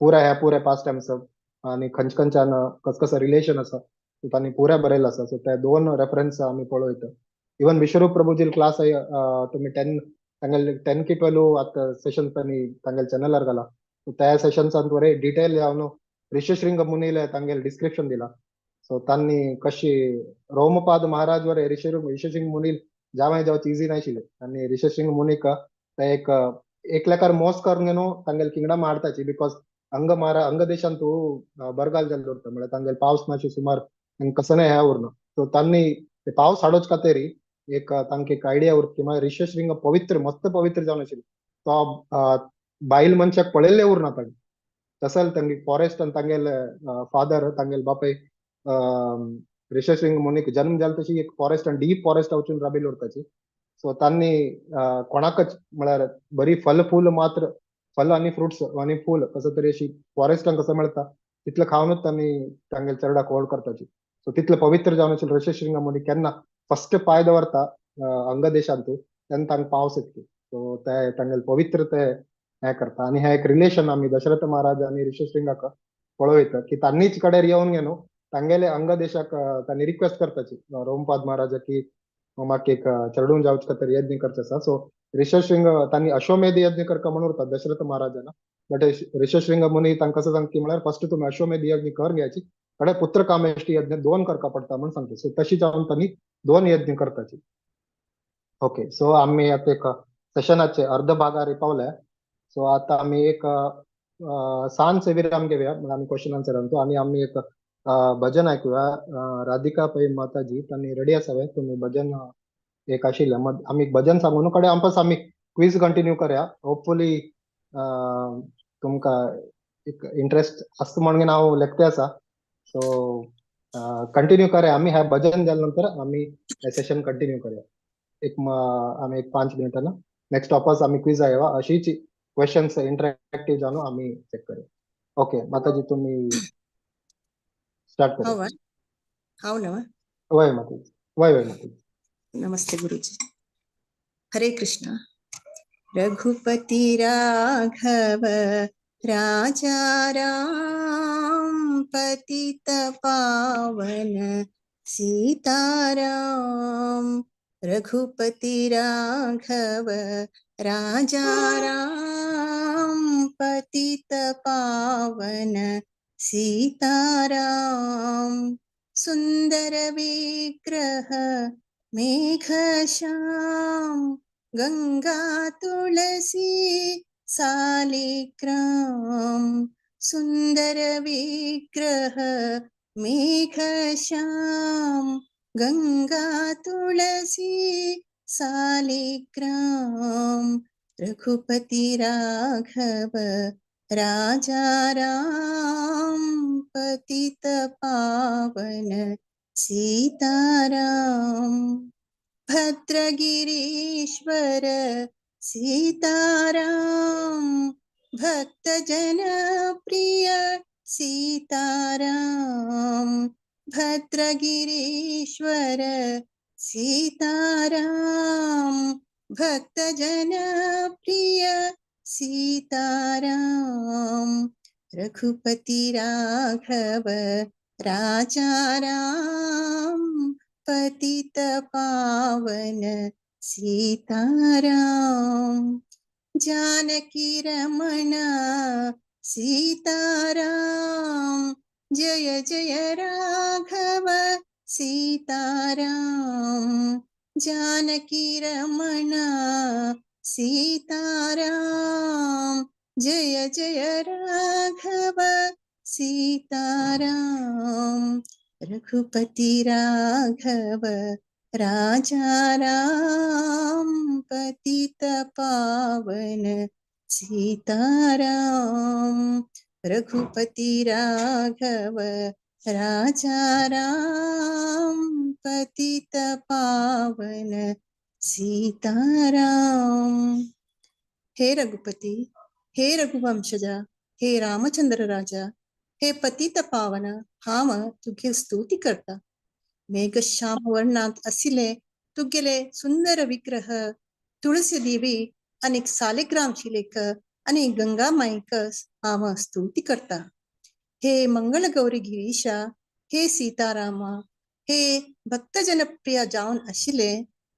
पुरा ह्या पुऱ्या पास्ट टायम्स आणि खंयचे खंयच्यान कस कसं रिलेशन आसा तांणी पुऱ्या बरयला आसा. सो ते दोन रेफरन्स आमी पळयता. इवन विश्वरूप प्रभुजी क्लास तुम्ही 10 तांगेले 10 की 12 आतां सेशन तांणी तांगेले चॅनलार घाला, त्या सेशन्सान बरे डिटेल जावन ऋष्यशृंग मुनीले तांगेले डिस्क्रिप्शन दिला. सो तांणी कशी रोमपाद महाराज वरे ऋष्यशृंग मुनील जावं जावचे इजी नाशिल्ले, आनी ऋष्यशृंग मुनीक ते एक एकल्याकार मोस करून न्हू तांगेले किंगडम हाडताची, because अंग महारा अंग देशांतू बरगाल जाल्लो उरता, म्हळ्यार तांगेले पावस नाशी सुमार कसं हें उरना. सो तांणी ते पावस हाडोच खातीर एक तांकां एक आयडिया उरता की म्हळ्यार ऋष्यशृंग पवित्र, मस्त पवित्र जावन आशिल्लो, तो बायल मनशाक पळयल्ले उरना तांणी. तसोच तांगे फॉरेस्ट आनी तांगेले फादर तांगेले बापाय ऋष्यशृंग मुनीक जन्म जालो तशी एक फॉरेस्ट आनी डीप फॉरेस्ट वचून राबिल्ले उरताची. सो तांणी कोणाकच म्हळ्यार बरी फल फूल मात्र, फल आनी फ्रुट्स आनी फूल कसं तरी अशी फॉरेस्टान कसं मेळटा तितलें खावनूच तांणी तांगेले चेरडाक व्हड करताची. सो तितलें पवित्र जावन आशिल्लें ऋष्यशृंग मुनी केन्ना फर्स्ट पांय दवरता अंग देशांतू तेन्ना तांकां पावस येतली. सो ते तांगेले पवित्र ते हें करता. आनी हें एक रिलेशन आमी दशरथ महाराज आनी ऋष्यशृंगाक पळयता की तांणीच कडेन येवन न्हू तांगेले अंग देशाक तांणी रिक्वेस्ट करताची रोमपाद महाराजा की म्हाका एक चेडूं जावचे खातीर यज्ञ करचें आसा. सो ऋषशृंग तांणी अश्वमेध यज्ञ करका म्हणून उरता दशरथ महाराजान, बट ऋषशृंग मुनी तांकां कसं सांगता म्हळ्यार फर्स्ट तुमी अश्वमेध यज्ञ कर घ्यायची कडे पुत्र कामेष्टी यज्ञ दोन करका पडटा म्हणून सांगता. सो तशी जावन तांणी दोन यज्ञ करताची. ओके, सो आमी आतां एक सेशनाचे अर्ध भागार पावले. सो आतां आमी एक सांच विराम घेवया, आमी क्वेश्चन आन्सर अंतू आनी आमी एक भजन ऐकूया. राधिका पै माताजी तांणी रेडी आसा तुमी भजन एक आशिल्लें आमी भजन सांगून कडे आमपास आमी क्वीज कंटिन्यू करया. होपफुली तुमकां एक इंट्रस्ट आसता म्हणून हांव लेखते आसा. सो कंटिन्यू करया आमी हे भजन जाल्या नंतर आमी सेशन कंटिन्यू करया. एक आमी एक 5 मिनटां नेक्स्ट वापस आमी क्वीज आयवा अशीच क्वेश्चन्स इंटरॅक्टिव्ह जावन आमी चेक करया. ओके माताजी तुमी स्टार्ट करा. हांव ना वय माताजी, वय वय माताजी. नमस्ते गुरुजी. हरे कृष्णा. रघुपति राघव राजा राम पतित पावन सीताराम. रघुपति राघव राजा राम पतित पावन सीताराम. सुंदर विग्रह मेघश्याम गंगा तुलसी सालिग्राम. सुंदर विग्रह मेघश्याम गंगा तुलसी सालिग्राम. रघुपति राघव राजा राम पतित पावन सीताराम. भद्रगिरीश्वर सीताराम भक्तजन प्रिय सीताराम. भद्रगिरीश्वर सीताराम भक्तजन प्रिय सीताराम. रघुपति राघव राजा राम पतित पावन सीताराम. जानकी रमण सीताराम जय जय राघव सीताराम. जानकी रमण सीताराम जय जय राघव सीताराम. रघुपति राघव राजा राम पतित पावन सीताराम. रघुपति राघव राजा राम पतित पावन सीताराम. हे रघुपति, हे रघुवंशजा, हे रामचंद्र राजा, हे पतित पावन, हांव तुगे स्तुती करता. मेघश्याम वर्णांत आशिल्ले तुगेले सुंदर विग्रह तुळसी देवी आनी सालिग्राम शिलेक आनी गंगा माईक हांव स्तुती करता. हे मंगलगौरी गिरीशा, हे सीतारामा, हे भक्तजनप्रिय जावन आशिल्ले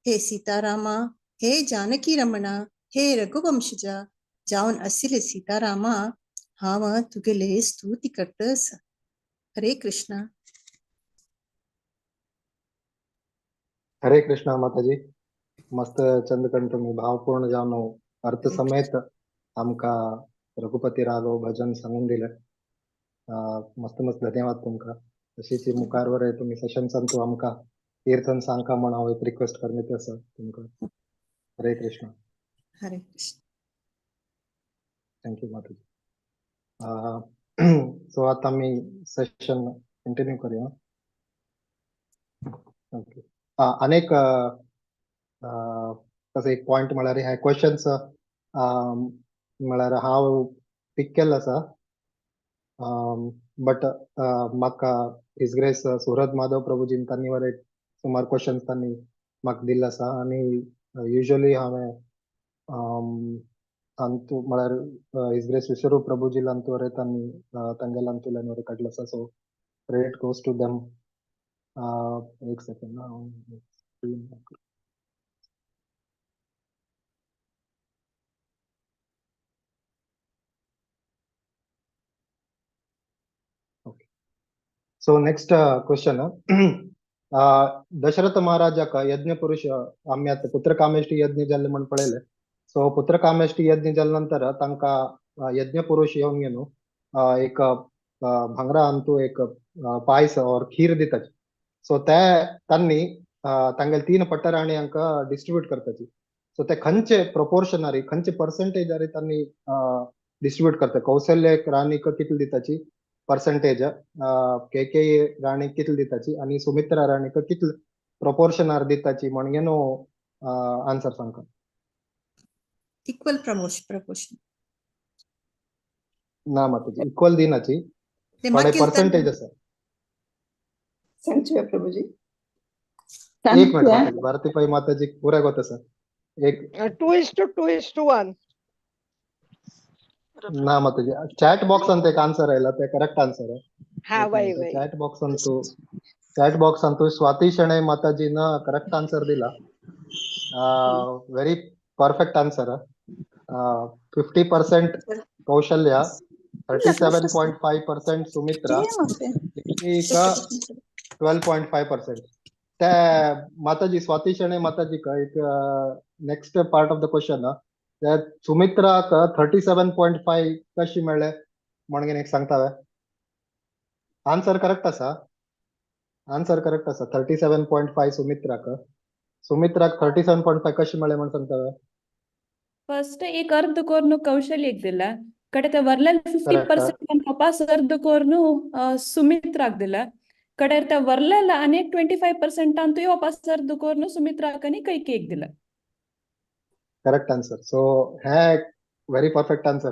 हे सीतारामा, हे जानकी रमणा, हे रघुवंशजा जावन आशिल्ले सीतारामा, हांव तुगेले स्तुती करता. हरे कृष्णा. हरे कृष्णा माताजी. मस्त चंदकण तुम्ही भावपूर्ण जावन अर्थ समेत आमकां रघुपती राघव भजन सांगून दिलें. मस्त मस्त धन्यवाद तुमकां. तशीच मुखार वरे तुमी सेशन सांगतो आमकां कीर्तन सांगका म्हण हांव एक रिक्वेस्ट करता आसा तुमकां. हरे कृष्णा. हरे कृष्ण. Thank you माताजी. सो आतां आमी सेशन कंटिन्यू करूया. ओके, अनेक तसो एक पॉयंट म्हळ्यार हे क्वेश्चन्स म्हळ्यार हांव पीक केल्लो आसा, बट म्हाका his grace Suraj Madhav प्रभुजीन तांणी वरे सुमार क्वेश्चन्स तांणी म्हाका दिल्ले आसा. आनी युजली हांवें अंतू म्हळ्यार his grace Vishwaroop प्रभुजील अंतू वरे तांणी तांगेल्या अंतुल्यान वरे काडलो आसा. So credit goes to them. एक second. So next question. Dasharatha महाराजाक यज्ञ पुरुष आमी आतां पुत्रकामेष्टी यज्ञ जाल्ले म्हण पळयले. सो पुत्रकामेष्टी यज्ञ जाल्या नंतर तांकां यज्ञ पुरुष येवन घेवन एक भांगरा अंतू एक पायस और खीर दिताची. सो ते तांणी तांगेले 3 पट्टराणी हांकां डिस्ट्रीब्यूट करताची. सो ते खंयचे प्रोपोर्शनारी खंयचे पर्सेंटेजारी तांणी डिस्ट्रीब्यूट करता. कौशल्य राणीक कितले दिताची पर्सेंटेज, केकेयी राणीक कितले दिताची आनी सुमित्रा राणीक कितले प्रोपोर्शनार दिताची म्हणगे न्हू आन्सर सांगता. Equal proportion. ना माताजी, इक्वल दिनाची, ते थोडे मागीर पर्सेंटेज आसा. सांगचे प्रभुजी. एक मिनिट माताजी, भारती पै माताजी पुराय गोत आसा. एक 2:2:1. ना माताजी, चॅट बॉक्स अंत एक आन्सर आयला, ते करेक्ट आन्सर आहे. हा वय वय. Chat box Antu, chat box Antu Swati Shenoi माताजीनं correct answer दिला. Very perfect answer. 50% Kaushalya, 37.5% Sumitra, 12.5%. त्या माताजी स्वाती शणै माताजी का एक next part of the question. त्या सुमित्राक 37.5 कशी मेळ्ळे म्हणून एक सांगता. आन्सर करेक्ट आसा, आन्सर करेक्ट आसा. 37.5 सुमित्राक, सुमित्राक 37.5 कशी मेळ्ळे म्हण सांगता. फर्स्ट एक अर्ध कोर्नु कौशल्यक दिला, ಕಡೆ ವರ್ಲಲ್ 50% ವಾಪಸ್ ಅರ್ಧ ಕೋರ್ನು ಸುಮಿತ್ರಾಕ್ ದಿಲ್ಲ, ಕಡೆ ವರ್ಲಲ್ ಅನೇಕ 25% ಅಂತೂ ವಾಪಸ್ ಅರ್ಧ ಕೋರ್ನು ಸುಮಿತ್ರಾಕನಿ ಕೈ cake ದಿಲ್ಲ. Correct answer. So hey very perfect answer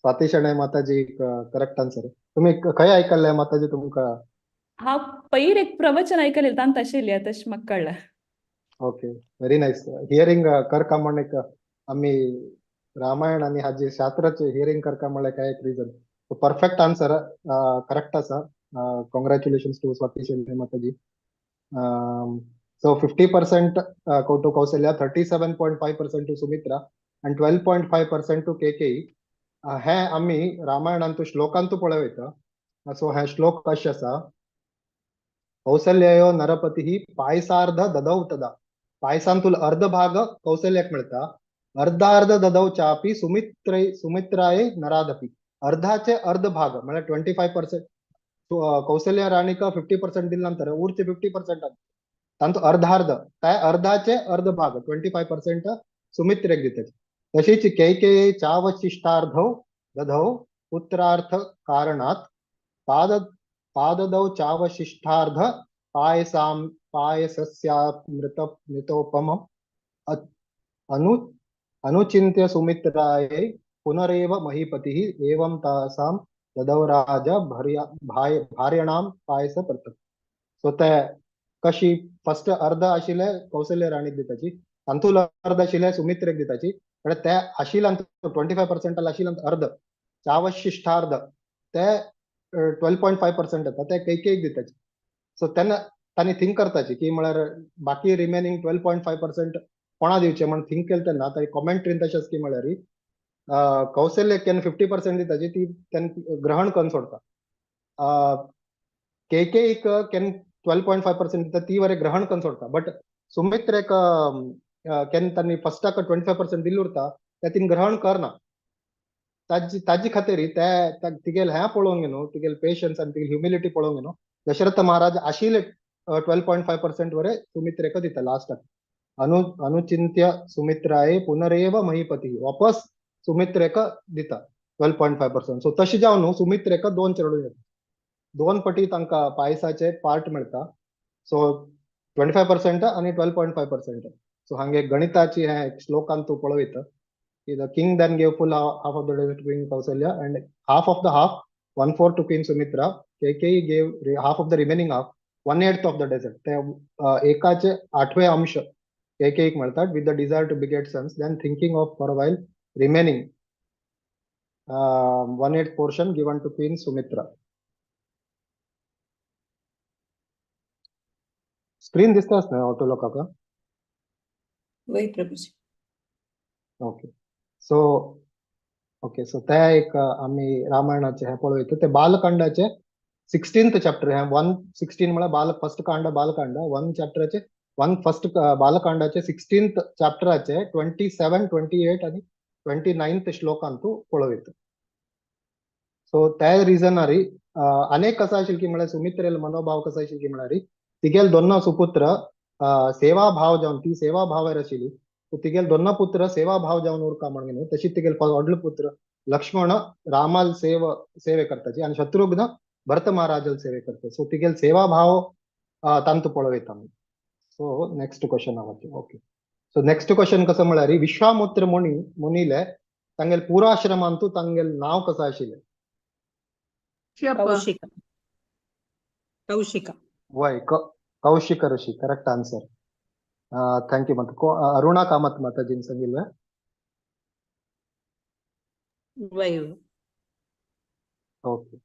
Swati Shenoy Mataji, correct answer. तुम्ही खंय आयकल्ले माताजी तुमकां? हांव पयर एक प्रवचन आयकलें तांत आशिल्लें तशें म्हाका कळ्ळें. Okay, very nice. हियरींग करका म्हण एक आमी रामायण आनी हाजी शास्त्राचे हियरींग करका म्हळ्यार काय एक रिजन. परफेक्ट आन्सर करेक्ट आसा. Congratulations to Swati Shenoy Mataji. So 50% to Kaushalya, 37.5% to Sumitra and 12.5% to Kaikeyi. हे आमी रामायणांतू श्लोकांतू पळयता. सो हे श्लोक कशे आसा. कौसल्यायो नरपती पायसार्ध ददौ तदा. पायसांतूल अर्ध भाग कौसल्याक मेळता, अर्धार्ध ददौ चापी सुमित्राय नरादपी. अर्धाचे अर्ध भाग म्हळ्यार 25%. कौसल्या राणीक 50% दिले नंतर उरचे 50% तांचो अर्धार्ध, त्या अर्धाचे अर्ध भाग 25% सुमित्रेक दितात. तशीच कैकेयी चावशिष्टार्धौ दधौ पुत्रार्थ कारणात् पाददौ चावशिष्टार्ध पायसस्यामृत मृतोपम अनुचिन्त्य सुमित्रायै पुनरेव महीपतिः एवं तासां ददौ राजा भार्यणां पायस पृथक्. सो ते कशी फर्स्ट अर्ध आशिल्ले कौशल्य राणीक दिताची, तांतूल अर्ध आशिल्ले सुमित्रेक दिताची, पण ते आशिल्ले 25% आशिल्ले अर्ध चावशिष्टार्ध ते 12.5% येता, ते कैकेयीक दिताची. सो तेन्ना तांणी थिंक करताची की म्हळ्यार बाकी रिमेनिंग 12.5% कोणा दिवचे म्हण थिंक केलें तेन्ना ताणी कॉमेंट्रीन तशेंच की म्हळ्यार कौशल्य केन्ना 50% दिताची ती तेन्ना ग्रहण करून सोडता, कैकेयीक केन्ना 12.5% दिता ती वरे ग्रहण करून सोडता, बट सुमित्रेक केन्ना तांणी फर्स्टाक 25% दिल्ली उरता ते तिन ग्रहण करना. ताजी खातीर ते तिगेले हें पळोवंक न्हू, तिगेले पेशन्स आनी तिगेली ह्युमिलिटी पळोवंक न्हू दशरथ महाराज आशिल्ले 12.5% वरे सुमित्रेक दिता लास्टाक. अनुचिंत्य सुमित्राय पुनरेव महीपती वापस सुमित्रेक दिता 12.5%. सो तशें जावन न्हू सुमित्रेक दोन चेडूं येता, दोन पटी तांकां पायसाचे पार्ट मेळटा. सो 25% आनी 12.5%. सो हांगे गणिताची हे एक श्लोकान तूं पळयता की the king then gave full half of the desert to queen Kausalya and half of the half 1/4 to queen Sumitra. Kaikeyi gave half of the remaining half 1/8 of the desert. ते एकाचे आठवे अंश कैकेयीक मेळतात with the desire to beget sons. Then thinking of for a while remaining 1/8 portion given to queen Sumitra. Screen दिसताच न्हय auto लोकांक? वय प्रभुजी. Okay, so okay, so ते एक आमी रामायणाचे हे पळयता ते बालकांडाचे 16th chapter हे 1-16 म्हळ्यार बाल फर्स्ट कांड बालकांड 1 चॅप्टराचे 1 फर्स्ट बालकांडाचे 16th चॅप्टराचे 27 28 आणि 29th श्लोकांतू पळोवयता. सो त्या रिजनारी अनेक कसा आशिल्ली की म्हळ्यार सुमित्रेल मनोभाव कसा आशिल्ली की म्हळ्यार तिगेल दोन सुपुत्र सेवा भाव जावन ती सेवा भावार आशिल्ली तिगेल दोन पुत्र सेवा भाव जावन उरका म्हणून तशी तिगेल व्हडलो पुत्र लक्ष्मण रामाल सेवे करताची आणि शत्रुघ्न भरत महाराजाल सेवे करता. सो तिगेल सेवा भाव तांतू पळोवयता आमी. सो नेक्स्ट क्वेश्चन आहा. ओके सो नेक्स्ट क्वेश्चन कसं म्हळ्यार विश्वामित्र मुनीले तांगेल पूर्वाश्रमांतू तांगेल नाव कसं आशिल्लें? कौशिक. कौशिक. वय Kaushik Rishi correct answer. Thank you. मत अरुणा कामत माताजीन सांगितलं. वय okay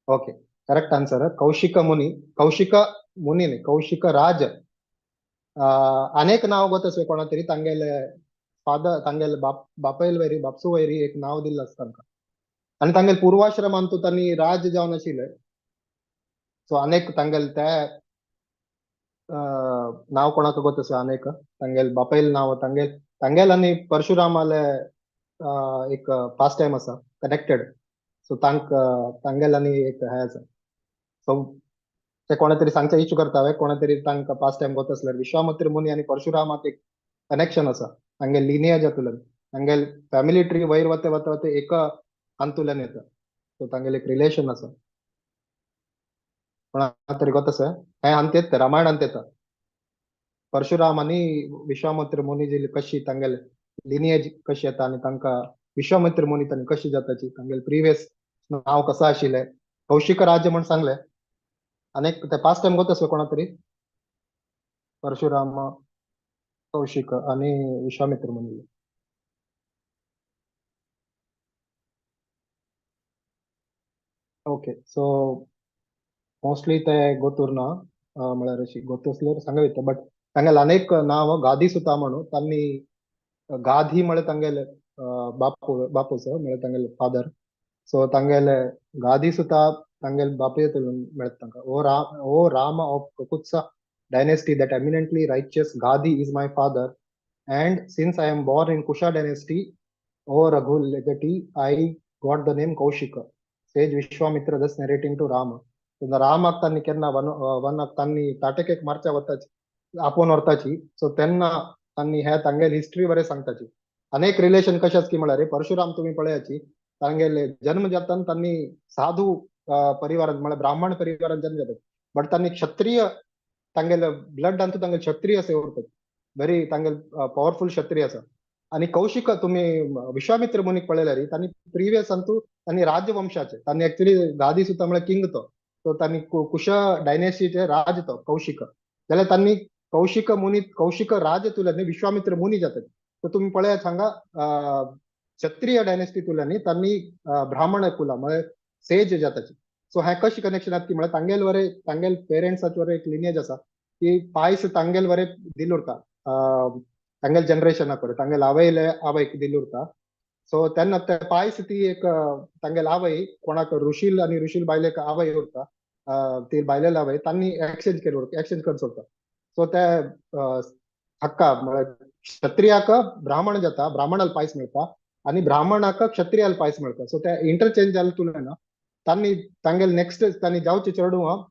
okay correct answer. Kaushik Muni, Kaushik Muni न्ही कौशिक राज. अनेक नाव गोत आसलें कोणा तरी तांगेले फादर तांगेले बापायल वैरी बापसू वैरी एक नाव दिल्लें आसता तांकां आनी तांगेले पूर्वाश्रमांतू तांणी राज जावन आशिल्ले. सो अनेक तांगेले ते नाव कोणाक गोत आसलें अनेक तांगेले बापायल नाव तांगेल तांगेल आनी परशुरामाले एक पास्ट टायम आसा कनेक्टेड. सो तांगेल आनी एक हें आसा. सो ते कोणा तरी सांगचे इच्छू करता हांवें कोणा तरी तांकां पास्ट टायम गोत आसल्यार विश्वामित्र मुनी आनी परशुरामाक एक कनेक्शन आसा. तांगेल लिनियेज जातुल्यान तांगेल फॅमिली ट्री वयर वते वते वते एका हातूंतल्यान येता. सो तांगेल एक रिलेशन आसा. कोणा तरी गोत आसा हें हांत येता रामायणांत येता परशुराम आनी विश्वामित्र मुनी जी कशी तांगेल लिनियेज कशी येता आनी तांकां विश्वामित्र मुनी तांणी कशी जाताची तांगेल प्रिवियस नाव कसं आशिल्लें कौशिक राज्य म्हण सांगलें. अनेक ते पास्ट टायम गोत आसलो कोणा तरी परशुराम कौशिक आणि विश्वामित्र मुनी. ओके सो मोस्टली ते गोतूर ना म्हळ्यार अशी गोत आसल्यार सांगू येता बट तांगेले अनेक नांव गाधी सुता म्हणून तांणी गाधी म्हळ्यार तांगेले बापू बापूस म्हळ्यार तांगेले फादर. सो तांगेले गाधी सुता तांगेले बापूय मेळटा तांकां. O Rama of Kakutsa dynasty that eminently righteous Gadhi is my father and since I am born in Kusha dynasty O Raghu legatee I got the name Kaushika. Sage Vishwamitra thus narrating to Rama. रामाक तांणी केन्ना वनाक तांणी ताटकेक मारच्या वताची आपोवन व्हरताची. So तेन्ना तांणी हे तांगेले हिस्ट्री बरें सांगताची. अनेक रिलेशन कशें आसा की म्हळ्यार परशुराम तुमी पळयाची तांगेले जन्म जातान तांणी साधू परिवारान म्हळ्यार ब्राह्मण परिवारान जन्म जाता बट तांणी क्षत्रिय तांगेले ब्लड अंतू तांगेले क्षत्रिय असे उरतात व्हेरी तांगेले पॉवरफुल क्षत्रिय आसा. आनी कौशिक तुमी विश्वामित्र मुनीक पळयल्यार तांणी प्रिवियस अंतू तांणी राजवंशाचे तांणी एक्चुअली गादी सुता म्हळ्यार किंग तो सो तांणी कुश डायनेस्टीचे राज तो कौशिक जाल्यार तांणी कौशिक मुनी कौशिक राज तुल्यानी विश्वामित्र मुनी जातात. सो तुमी पळयात हांगा क्षत्रिय डायनेस्टी तुल्यानी तांणी ब्राह्मण कुला म्हळ्यार सेज जाताची. सो हें कशें कनेक्शन आसा की म्हळ्यार तांगेल वरे तांगेल पेरंट्साचे वरे एक लिनियेज आसा की पायस तांगेल वरे दिल उरता तांगेल जनरेशनाक वरे तांगेल आवयले आवयक दिल उरता. सो तेन्ना ते पायस ती एक तांगेल आवय कोणाक ऋषील आनी ऋषील बायलेक आवय उरता ती बायलेल आवय तांणी एक्सचेंज केली उरता एक्सचेंज करून सोडटा. सो ते हक्का म्हळ्यार क्षत्रियाक ब्राह्मण जाता ब्राह्मणाल पायस मेळटा आनी ब्राह्मणाक क्षत्रियाल पायस मेळटा. सो ते इंटरचेंज जाले तुलना तांणी तांगेल नेक्स्ट तांणी जावचे चेडूं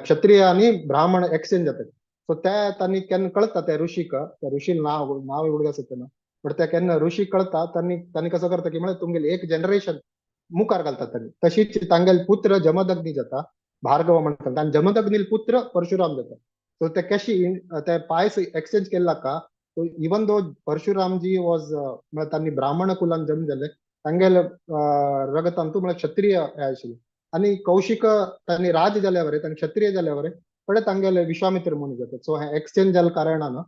क्षत्रिय आनी ब्राह्मण एक्सचेंज जातात. सो ते तांणी केन्ना कळटा त्या ऋषीक त्या ऋषील नाव नाव उडगास आसता ना बट त्या केन्ना ऋषी कळटा तांणी तांणी कसो करता की म्हळ्यार तुमगेले एक जनरेशन मुखार घालतात तांणी. तशीच तांगेले पुत्र जमदग्नी जाता भार्गव म्हणटात आनी जमदग्नील पुत्र परशुराम जाता. सो ते कशी ते पायस एक्सचेंज केल्ला का so even though Parshuramji was म्हळ्यार तांणी ब्राह्मण कुलान जन्म जाले तांगेले रगतांतू म्हळ्यार क्षत्रिय हे आशिल्ले आनी कौशिक तांणी राज जाल्या वरे तांणी क्षत्रिय जाल्या वरे पण तांगेले विश्वामित्र मुनी जाता. सो हे एक्सचेंज जाल्या कारणान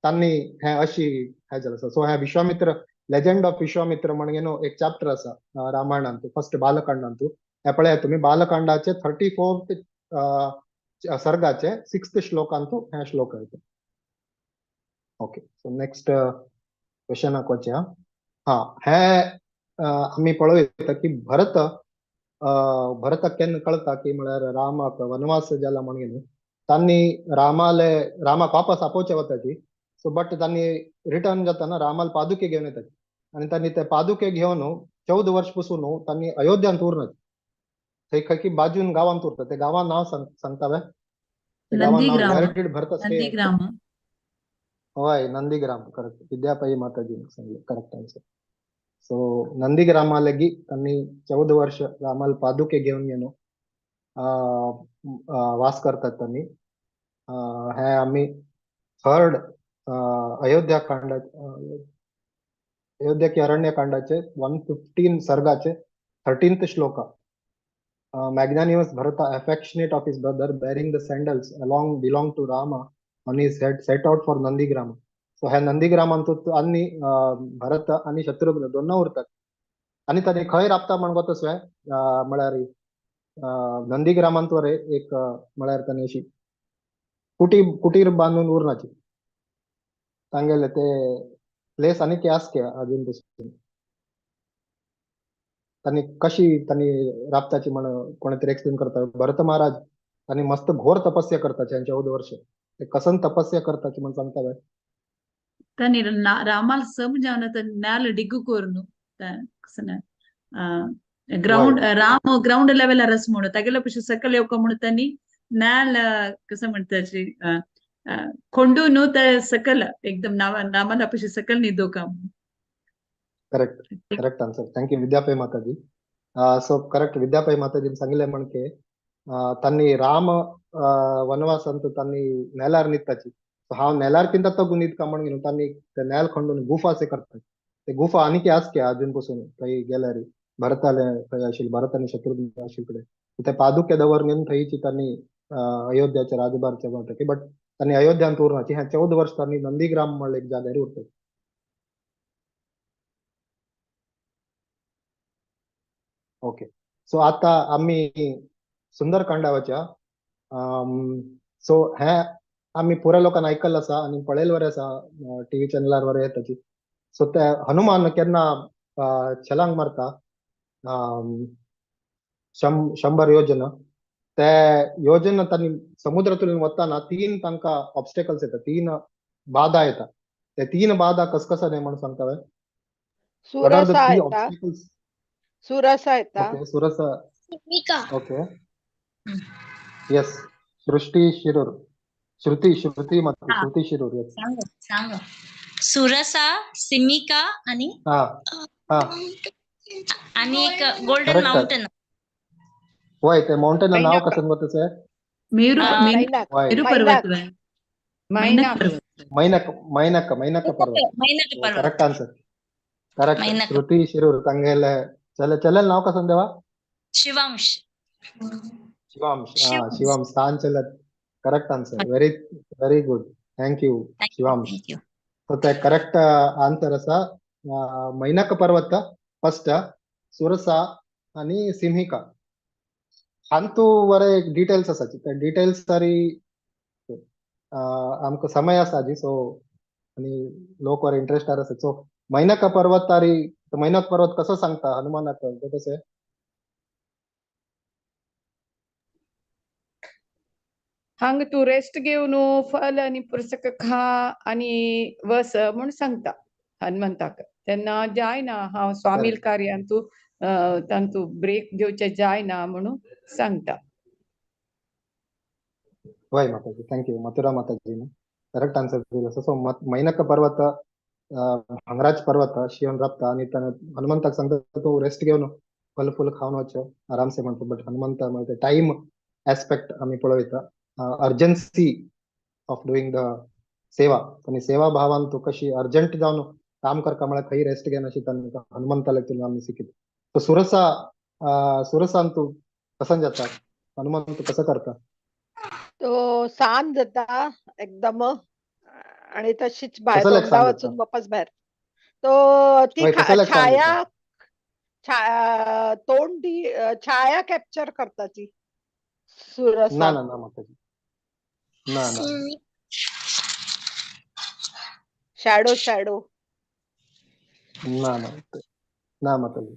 तांणी हे अशी हे जालें आसा. सो हे विश्वामित्र लेजंड ऑफ विश्वामित्र म्हणून न्हू एक चॅप्टर आसा रामायणांतू फर्स्ट बालकांडांतू हे पळयात तुमी बालकांडाचे 34th सर्गाचे 6th श्लोकांतू हे श्लोक येता. ओके सो नेक्स्ट क्वेश्चनाक वचया. हा हे आमी पळोवं येता की भरत भरताक केन्ना कळता की म्हळ्यार रामाक वनवास जाला म्हणून तांणी रामाले रामाक वापस आपोवचे वताची. सो बट तांणी रिटर्न जाताना रामाल पादुके घेवन येतात आनी तांणी ते पादुके घेवन 14 वर्ष पसून तांणी अयोध्यांत उरनात. थंय खंय की बाजून गांवांत उरता. ते गांवां नांव सांगता वे? गांवां नांव नंदीग्राम. भरत. नंदीग्राम. हय, नंदीग्राम, करेक्ट. विद्यापाई माताजी सांगले करेक्ट आन्सर. सो नंदीग्रामा लेगी तांणी 14 वर्ष रामाल पादुके घेवन घेवन वास करतात तांणी. हे आमी थर्ड अयोध्या कांडा, अयोध्या की अरण्य कांडाचे 115 सर्गाचे 13th shloka. Magnanimous Bharata, affectionate of his brother, bearing the sandals along belong to Rama on his head, set out for Nandigrama. So ह्या नंदीग्रामांत आनी भरत आनी शत्रुघ्न दोन उरतात आनी तांणी खंय राबता म्हण तसो म्हळ्यार नंदीग्रामांत वर एक म्हळ्यार तांणी अशी कुटीर बांदून उरनाची तांगेले ते प्लेस आनी आसके अजून पसून. तांणी कशी तांणी राबताची म्हण कोणे तरी एक्सप्लेन करता. भरत महाराज तांणी मस्त घोर तपस्या करताचे 14 वर्ष. ते कसन तपस्या करताचे म्हण सांगता काय? तांणी रामाल समजावन नेल डिग्गु कोरनु ग्राउंड राम ग्राउंड लेवल रस म्हणून तागेले पशी सकल येवका म्हणून तांणी नेल कसं म्हणताची खोंडून ते सकल एकदम रामाला पशी सकल निदोका. Correct, correct answer. Thank you Vidyapai Mataji. So correct, Vidyapai माताजी सांगितले म्हण की तांणी राम वनवासांत तांणी नेलार न्हिदताची. सो हांव नेलार किंता तगून न्हिदका म्हणून तांणी ते नेल खंडून गुफा असे करतात. ते गुफा आनी आसके अजून पसून थंय गेल्यार भरताले थंय आशिल्ले भरत आनी शत्रुघ्न आशिल्ले कडेन ते पादुके दवरून थंयची तांणी अयोध्याचे राजभारचे म्हणटा. बट तांणी अयोध्यांत उरनाची. ह्या 14 वर्ष तांणी नंदीग्राम म्हणले एक जाग्यार उरतात. ओके, सो आता आमी सुंदरकांडावच्या. सो हे आमी पुऱ्या लोकांना आयकल्लें आसा आनी पळयल्ले बरें आसा टीव्ही चॅनलार बरें येताची. सो ते हनुमान केन्ना छलांग मारता 100 योजन, ते योजन तांणी समुद्रांतल्यान वतना 3 तांकां ऑब्स्टेकल्स येता, 3 बाधा येता. ते 3 बाधा कसकस न्हय म्हणून सांगता वे? सुरसा येता. सुरसा येता. ओके, सुरसा. ओके, येस. सृष्टी शिरूर, श्रुती श्रुती श्रुती शिरूर. येस, सांग. सुरसा, सिमिका आणि आणि एक गोल्डन माउंटेन. वय, ते माउंटेन नाव कसं म्हणतात? मेरू मेरू पर्वत. मैनाक मैनाक मैनाक मैनाक पर्वत. मैनाक पर्वत. Correct answer. Correct. Shruti Shirur तांगेले चले चलेल नाव कसं देवा? शिवांश. शिवांश, हा शिवांश स्थान चलत. Correct answer. Very very good. Thank you Shivansh. So ते करेक्ट आन्सर आसा मैनाक पर्वत फर्स्ट, सुरसा आनी सिंहिका. हांतू बरे एक डिटेल्स आसाची. ते डिटेल्स तरी आमकां समय आसा जी. सो आनी लोक बरे इंट्रस्टार आसा. सो मैनाक पर्वत तारी मैनाक पर्वत कसो सांगता हनुमानाक तशें? हांगा तूं रेस्ट घेवन फल आनी पुस्तक खा आनी वस म्हूण सांगता हनुमंताक. तेन्ना जायना हांव स्वामील कार्यान तूं तांतू ब्रेक घेवचे जायना म्हणून सांगता. वय माताजी, thank you Mathura माताजी. करेक्ट आन्सर दिलो. सो मैनाक पर्वत भांगराज पर्वत शिवन राबता आनी हनुमंताक सांगता तूं रेस्ट घेवन फल फूल खावन वच आरामसे म्हणटा. बट हनुमंता म्हणटा टायम एस्पेक्ट आमी पळयता, अर्जन्सी ऑफ डुईंग the सेवा. आनी सेवा भावान तूं कशी अर्जंट जावन काम करका म्हळ्यार खंय रेस्ट घेनाशी तांकां हनुमंताले आमी शिकयता. सो सुरसा सुरसान तूं कसन जाता हनुमंत कसो करता? तो सांज जाता एकदम आणि तशीच बाहेर तोंडा वाचून वापस बाहेर. तो ती छाया तोंड छाया कॅप्चर करता ती सुरसा. ना ना ना माताजी, ना ना, शॅडो शॅडो. ना ना ना माताजी.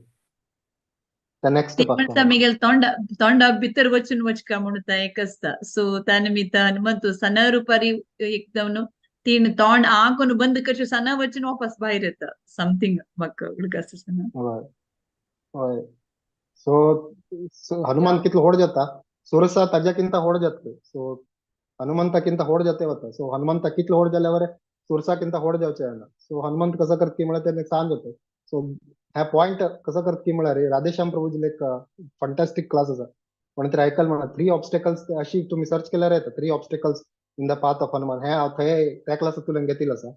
ते नेक्स्ट ती पास म्हणता मिगेल तोंड तोंडा भितर वचून वचका म्हणून एक आसता. सो त्या निमित्त हनुमंत सना रुपारी एकदम तीन तोंड आंकून बंद करचे सना वचून वापस भायर येता समथिंग म्हाका उडगास आसना. हय हय. सो हनुमान कितलो होड जाता, सुरसा ताज्याकिंत होड जाता. सो हनुमंताकिंत होड जाते वता. सो हनुमंता कितलो होड जाल्यावर सुरसाकिंत होड जावचे ना. सो हनुमंत कसं करत की म्हळ्यार तेन्ना सांज जाता. सो ह्या पॉयंट कसं करत की म्हळ्यार राधेश्याम प्रभुजीले एक फंटास्टीक क्लास आसा, कोण तरी आयकल म्हणा 3 ऑब्स्टेकल्स अशी तुम्ही सर्च केल्यार येता, 3 obstacles in the path of Hanuman. हे हांव थंय त्या क्लासांतल्यान घेतिल्लो आसा.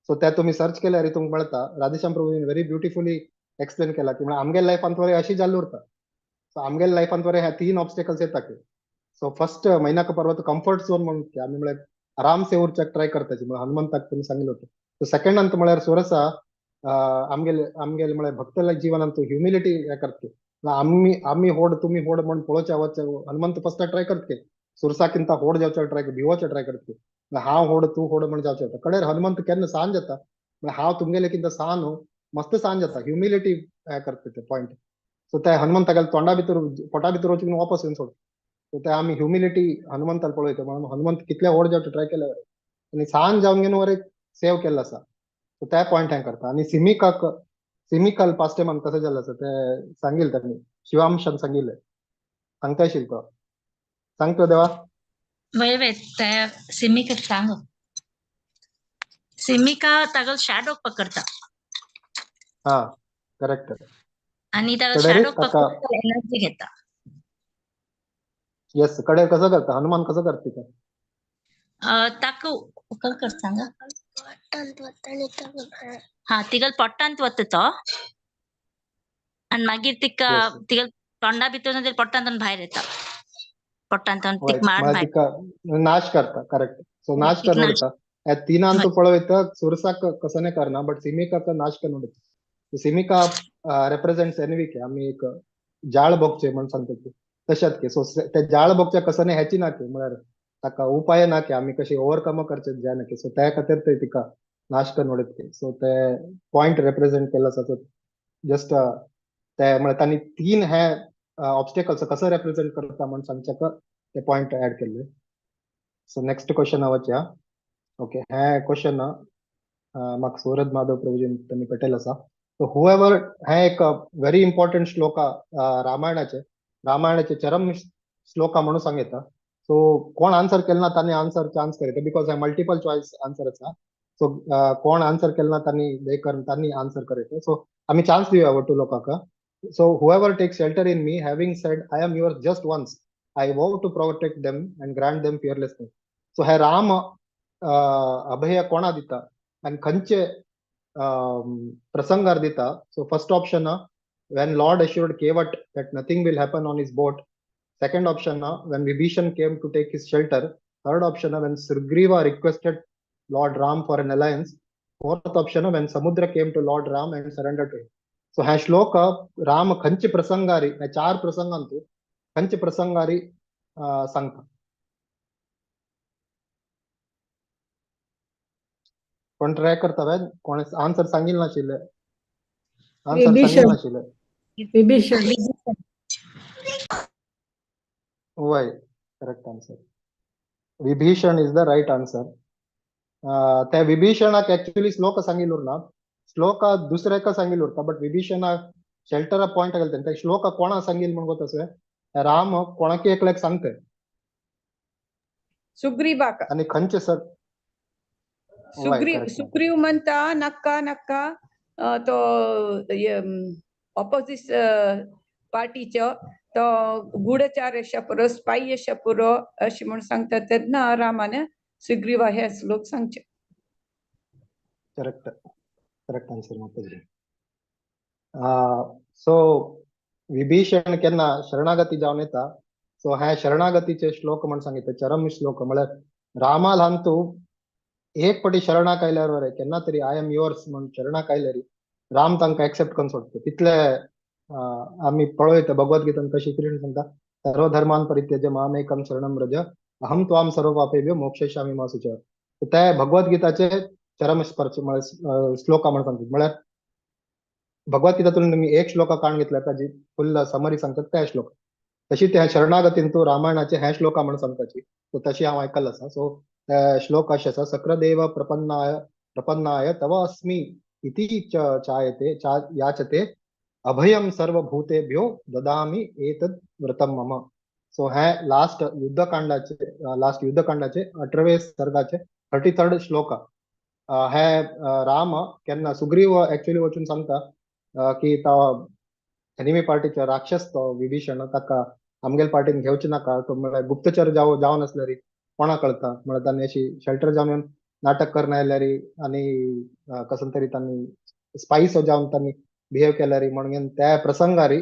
सो त्या तुमी सर्च केल्यार तुमकां मेळता. राधेश्याम प्रभुजीन व्हेरी ब्युटिफुली एक्सप्लेन केला की म्हळ्यार आमगेल्या लायफांत वरे अशी जाल्ली उरता. सो आमगेल्या लायफांत वरे ह्या 3 ऑब्स्टेकल्स येता की. सो फर्स्ट मैनाक पर्वत कम्फर्ट झोन म्हणून की आमी म्हळ्यार आरामसे उरच्याक ट्राय करताची, म्हळ्यार हनुमंताक तुमी सांगिल्लें होतें. सो सेकंड अंत म्हळ्यार सुरसा आमगेले आमगेले म्हळ्यार भक्तल्या जीवनांत ह्युमिलिटी हे करते. आमी आमी होड तुमी होड म्हण पळोवच्या वचचे हनुमंत फर्स्ट ट्राय करते, सुरसाकिंत होड जावच्या ट्राय भिवोचे ट्राय करते, हांव होड तूं होड म्हण जावचें जाता. कडेर हनुमंत केन्ना सांज जाता म्हळ्यार हांव तुमगेले किंत सान न्हू, मस्त सांज जाता, ह्युमिलिटी हे करता ते पॉयंट. सो ते हनुमंतागेले तोंडा भितर पोटा भितर वचून वापस येवन सोडटा. सो ते आमी ह्युमिलिटी हनुमंताक पळयता म्हणून हनुमंत कितले व्हड जावचे ट्राय केले आनी सान जावन घेवन वरे सेव केल्लो आसा. सो त्या पॉयंट हें करता. आनी सिमिकाक सिमिकल पास्ट टायमान कसं जाल्लें आसा ते सांगिल्लें तांणी, शिवांशान सांगिल्लें. सांगता आशिल्लो तो, सांगतो देवा. वय वय त्या सिमिका सांग. सिमिका तागेलो शॅडो पकडता. हा करेक्ट. आणि ताका कडेर शॅडो ताका पकडून एनर्जी घेता. येस, कडेर कसं करता हनुमान कसं करता ते? ताका कसं करता सांगा. हा तिगेल पोटांत वता तो आनी मागीर तिका तिगेल तोंडा भितर पोटांत भायर येता, पोटांत वय तिका मार म्हळ्यार भायर तिका नाश करता. करेक्ट. सो नाश तिका करून नाश उडयता. ह्या तिनान तूं पळयता सुरसाक कसं नाही करना बट सिमिकाक नाश करून उडयता. सिमिका रेप्रेझेंट्स एनविके, आमी एक जाळ भोगचे म्हण सांगता की तशेंच की. सो ते जाळ भोगचे कसं नाही ह्याची ना की म्हळ्यार ताका उपाय ना की आमी कशी ओवरकम करचे जाय ना की. सो त्या खातीर ते तिका नाश करून उडयता. सो ते पॉयंट रेप्रेझेंट केल्लो आसा. सो जस्ट ते म्हळ्यार तांणी 3 हे ऑब्स्टेकल्स कसं रेप्रेझेंट करता म्हण सांगच्याक ते पॉयंट ऍड केल्ले. सो नेक्स्ट क्वेश्चन वचया. ओके, हे क्वेश्चन म्हाका सूरज माधव प्रभुजीन तांणी पेटयलो आसा. सो हुएवर हे एक व्हेरी इम्पॉर्टंट श्लोका रामायणाचे, रामायणाचे चरम श्लोका म्हणून सांगता. सो कोण आन्सर केले ना तांणी आन्सर चान्स करीत, because hey multiple choice answer आसा. सो कोण आन्सर केले ना तांणी दे तांणी आन्सर करीत. सो आमी चान्स दिवया वट्टू लोकांक. So whoever takes shelter in me, having said I am yours just once, I vow to protect them and grant them fearlessness. So हे राम अभय कोणा दिता आनी खंयचे प्रसंगार दिता? So first option when Lord assured Kevat that nothing will happen on his boat. Second option when Vibhishan came to take his shelter. Third option when Sugriva requested Lord Ram for an alliance. Fourth option when Samudra came to Lord Ram and surrendered to him. So हा श्लोक राम खंयचे प्रसंगारी, ह्या 4 प्रसंगांतू खंयचे प्रसंगारी सांगता? कोण try करता वे? कोण answer सांगिल्लें नाशिल्लें, आन्सर सांगिल्लें नाशिल्लें. विभीषण. वय, correct answer. Vibhishan is the right answer. त्या विभीषणाक ऍक्च्युअली श्लोक सांगिल्लो ना, श्लोक दुसऱ्याक सांगिल्लो उरता बट विभीषणा शेल्टर पॉयंट घालता. त्या श्लोक कोणा सांगिल म्हण गोत राम कोणाकी एकल्याक सांगते सुग्रीवाक. आनी खंयचे सर सुग्रीव सुग्रीव म्हणता नक्का नक्का तो ऑपोजिट पार्टीचो तो गूढचार अशा पुरो स्पाय अशा पुरो अशें म्हूण सांगता तेन्ना रामान सुग्रीवा हे श्लोक सांगचे. करेक्ट, करेक्ट आन्सर माताजी. सो विभीषण केन्ना शरणागती जावन येता. सो हे शरणागतीचे श्लोक म्हण सांगितले, चरम श्लोक म्हळ्यार रामा ल्हान तूं एक पटी शरणाक आयल्यार बरें, केन्ना तरी I am yours म्हण शरणाक आयल्यार राम तांकां एक्सेप्ट करून सोडटा. तितले आमी पळयता भगवद्गीतेन कशी कृष्ण सांगता, सर्वधर्मान परित्यज्य मामेकं शरणं व्रज अहं त्वां सर्व पापेभ्यो मोक्षयिष्यामि मा शुचः. ते भगवद्गीताचे चरम स्पर्श म्हळ्यार श्लोक म्हण सांगता. म्हळ्यार भगवद्गीतातून तुम्ही एक श्लोक काढून घेतला का जी फुल समरी सांगतात त्या श्लोक. तशी त्या शरणागतींतू रामायणाचे हे श्लोक म्हणून सांगताची, सो तशी हांव आयकल्लो आसा. सो श्लोक अशें आसा, सक्रदेव प्रपन्नाय प्रपन्नाय तव अस्मि इति चायते याचते अभयं सर्वभूतेभ्यो ददामि एतद् व्रतं मम. सो हे लास्ट युद्धकांडाचे, लास्ट युद्धकांडाचे 18वे सर्गाचे 33rd श्लोक. हे राम केन्ना सुग्रीव एक्चुअली वचून सांगता की तो एनिमी पार्टीचो राक्षस तो विभीषण ताका आमगेल पार्टीन घेवचे नाका, तो म्हळ्यार गुप्तचर जावन आसल्यारी कोणा कळता, म्हळ्यार तांणी अशी शेल्टर जावन नाटक करना आयल्यारी आनी कसन तरी तांणी स्पायस जावन तांणी बिहेव केल्यारी, म्हणून त्या प्रसंगारी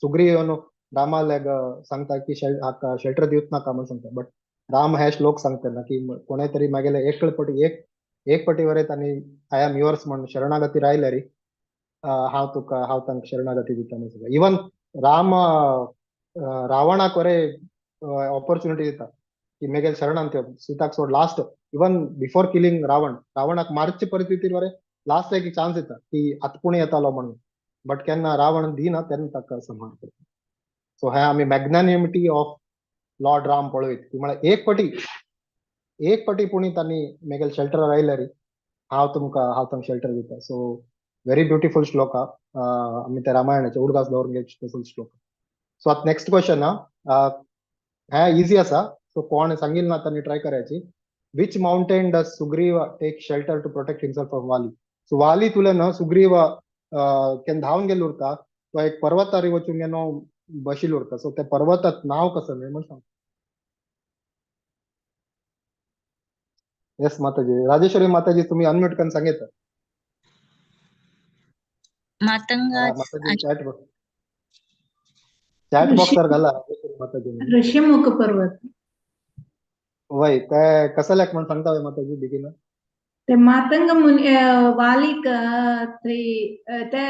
सुग्रीव येवन रामाक सांगता की हाका शेल्टर दिवच नाका म्हणून सांगता. बट राम हे श्लोक सांगता ना की कोणे तरी मागेले एक पटी वरे तांणी I am yours म्हणून शरणागती रायल्यारी हांव तुका हांव तांकां शरणागती दिता म्हणून सांगता. इवन राम रावणाक वरे ऑपॉर्च्युनिटी दिता की मेगेल शरणान त्यो सीताक सोड, last even before killing Ravan, रावणाक मारचे परिस्थितीर वरे लास्ट एक चान्स दिता की आतपुणी येतालो म्हणून, बट केन्ना रावण दिना तेन्ना ताका संहार करता. सो हे आमी मॅग्नानिमिटी ऑफ लॉर्ड राम पळयत की म्हळ्यार एक पटी पुणी तांणी मेगेल शेल्टर आयल्यारी हांव तुमकां हांव तांकां शेल्टर दिता. सो व्हेरी ब्युटिफूल श्लोक आमी त्या रामायणाचे उडगास दवरून घेवचे तसो श्लोक. सो आतां नेक्स्ट क्वेश्चन हे इजी आसा, सो कोण सांगील ना तांणी ट्राय करायची. Which mountain does Sugriva take shelter to protect himself from Vali? So Vali तुले न सुग्रीव केन्ना धांवन गेल्लो उरता, तो एक पर्वतार वचून गेलो बशिल्लो उरता. सो त्या पर्वतात नांव कसं न्हय म्हणून सांग. येस माताजी, राजेश्वरी माताजी तुम्ही अनम्यूट करून सांगितलं. मातंग माताजी चॅट बॉक्स, चॅट बॉक्सर घाला राजेश्वरी माताजी. ऋषिमुख पर्वत. वय ते कसल्याक म्हणून सांगता वय माताजी बेगीन? ते मातंग मुनी वालीक थंय ते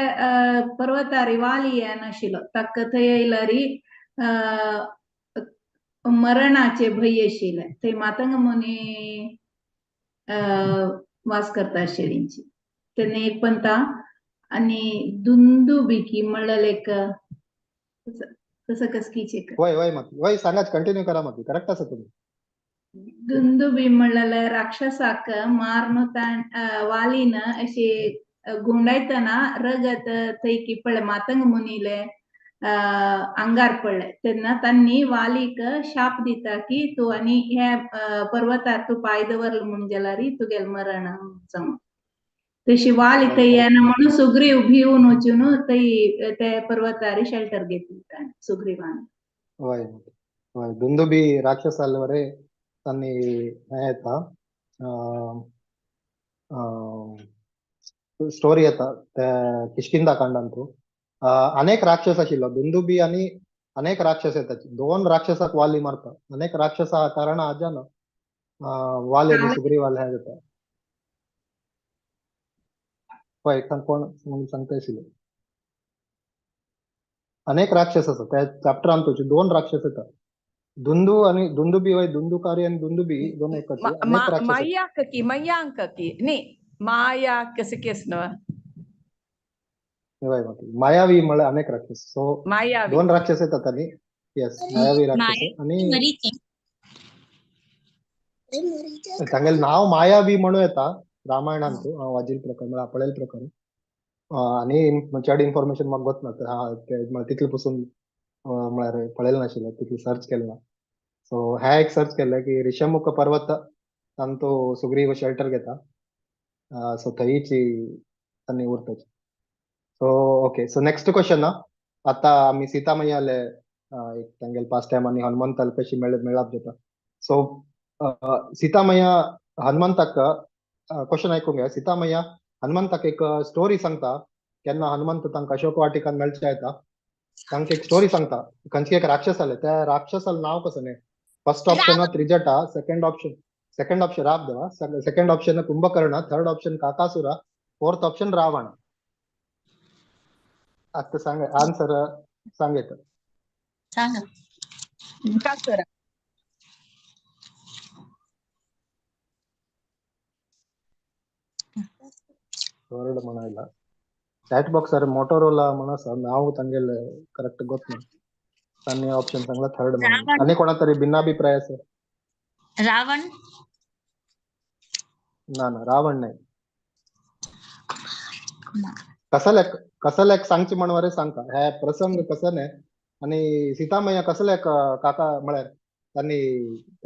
पर्वतारी वाली नाशिल्लो, ताका थंय येयल्यारी मरणाचे भंय आशिल्लें. थंय मातंग मुनी वास करता आशिल्ली तेन्ना एक पंता आनी दुंदुबिकी म्हणलें एक तसं कसकीचे. वय वय माती वय सांगाच, कंटिन्यू करा माती, करेक्ट आसा तुम्ही. दुंदुबी म्हणलें राक्षसाक मारून वालीन अशी गुंडायतना रगत थंय पडलें, मातंग मुनीले अंगार पडलें. तेन्ना तांणी वालीक शाप दिता की तूं आनी हे पर्वतार तूं पांय दवरलो म्हूण जाल्यार तुगेलें मरण सांगून. तशी वाली थंय येना म्हणून सुग्रीव भिवन वचून थंय ते पर्वतार शेल्टर घेतली ताणें सुग्रीवान. वय वय दुंदुबी राक्षस आसले तांणी हें येता स्टोरी येता त्या किष्किंधा कांडांतू. अनेक राक्षस आशिल्लो दुंदुबी आनी अनेक राक्षस येतात, दोन राक्षसाक वाली मारता, अनेक राक्षस कारण आजान वाली आनी सुग्रीवाल हें जाता. पळय कोण म्हणून सांगता आशिल्ले अनेक राक्षस आसा त्या चॅप्टरान तुजे दोन राक्षस येतात, दुंदू आणि दुंदुबी वय दुंदुकारी आणि दुंदुबी दोन एकच. माया की मयांक की न्ही माया कसे केस न मायावी म्हळ्यार अनेक राक्षस. सो मायावी दोन राक्षस येतात आणि येस मायावी राक्षस आणि तांगेलें नांव मायावी म्हणून येता रामायणांत हांव वाजील प्रकार म्हळ्यार पळयल प्रकार आनी चड इन्फॉर्मेशन म्हाका गोत ना, तितले पसून म्हळ्यार पळयलें नाशिल्लें, तितलें सर्च केलें ना. सो हें एक सर्च केलें की ऋषमुख पर्वत तांतो सुग्रीव शेल्टर घेता, सो थंयची तांणी उरताची. So okay, so next question. आतां आमी सीता मैयाले एक तांगेले पास्ट टायम आनी हनुमंताले कशी मेळप जाता. सो सीता मैया हनुमंताक क्वेश्चन आयकूंक घे. सीता मैया हनुमंताक एक स्टोरी सांगता केन्ना हनुमंत तांकां अशोक वाटिकान मेळचे येता, तांकां एक स्टोरी सांगता खंयचे एक राक्षस आले, त्या राक्षसाले नांव कसं न्ही. First option Trijata, second option राब देवा, second option Kumbhakarna, third option Kakasura, fourth option Ravan. आता सांग आन्सर सांग येत. सांगा. काकासुरा. वर्ड म्हणायला चॅट बॉक्सार मोटोरोला म्हण आसा, नांव तांगेले करेक्ट गोत ना. तांणी ऑप्शन सांगला थर्ड म्हणून. आनी कोणा तरी भिन्नाभिप्राय आसा? रावण. ना ना, रावण नाही. कसल्याक कसल्याक सांगची म्हण वरे सांगता हे प्रसंग कसं न्ही आणि सीतामय्या कसल्याक काका म्हळ्यार तांणी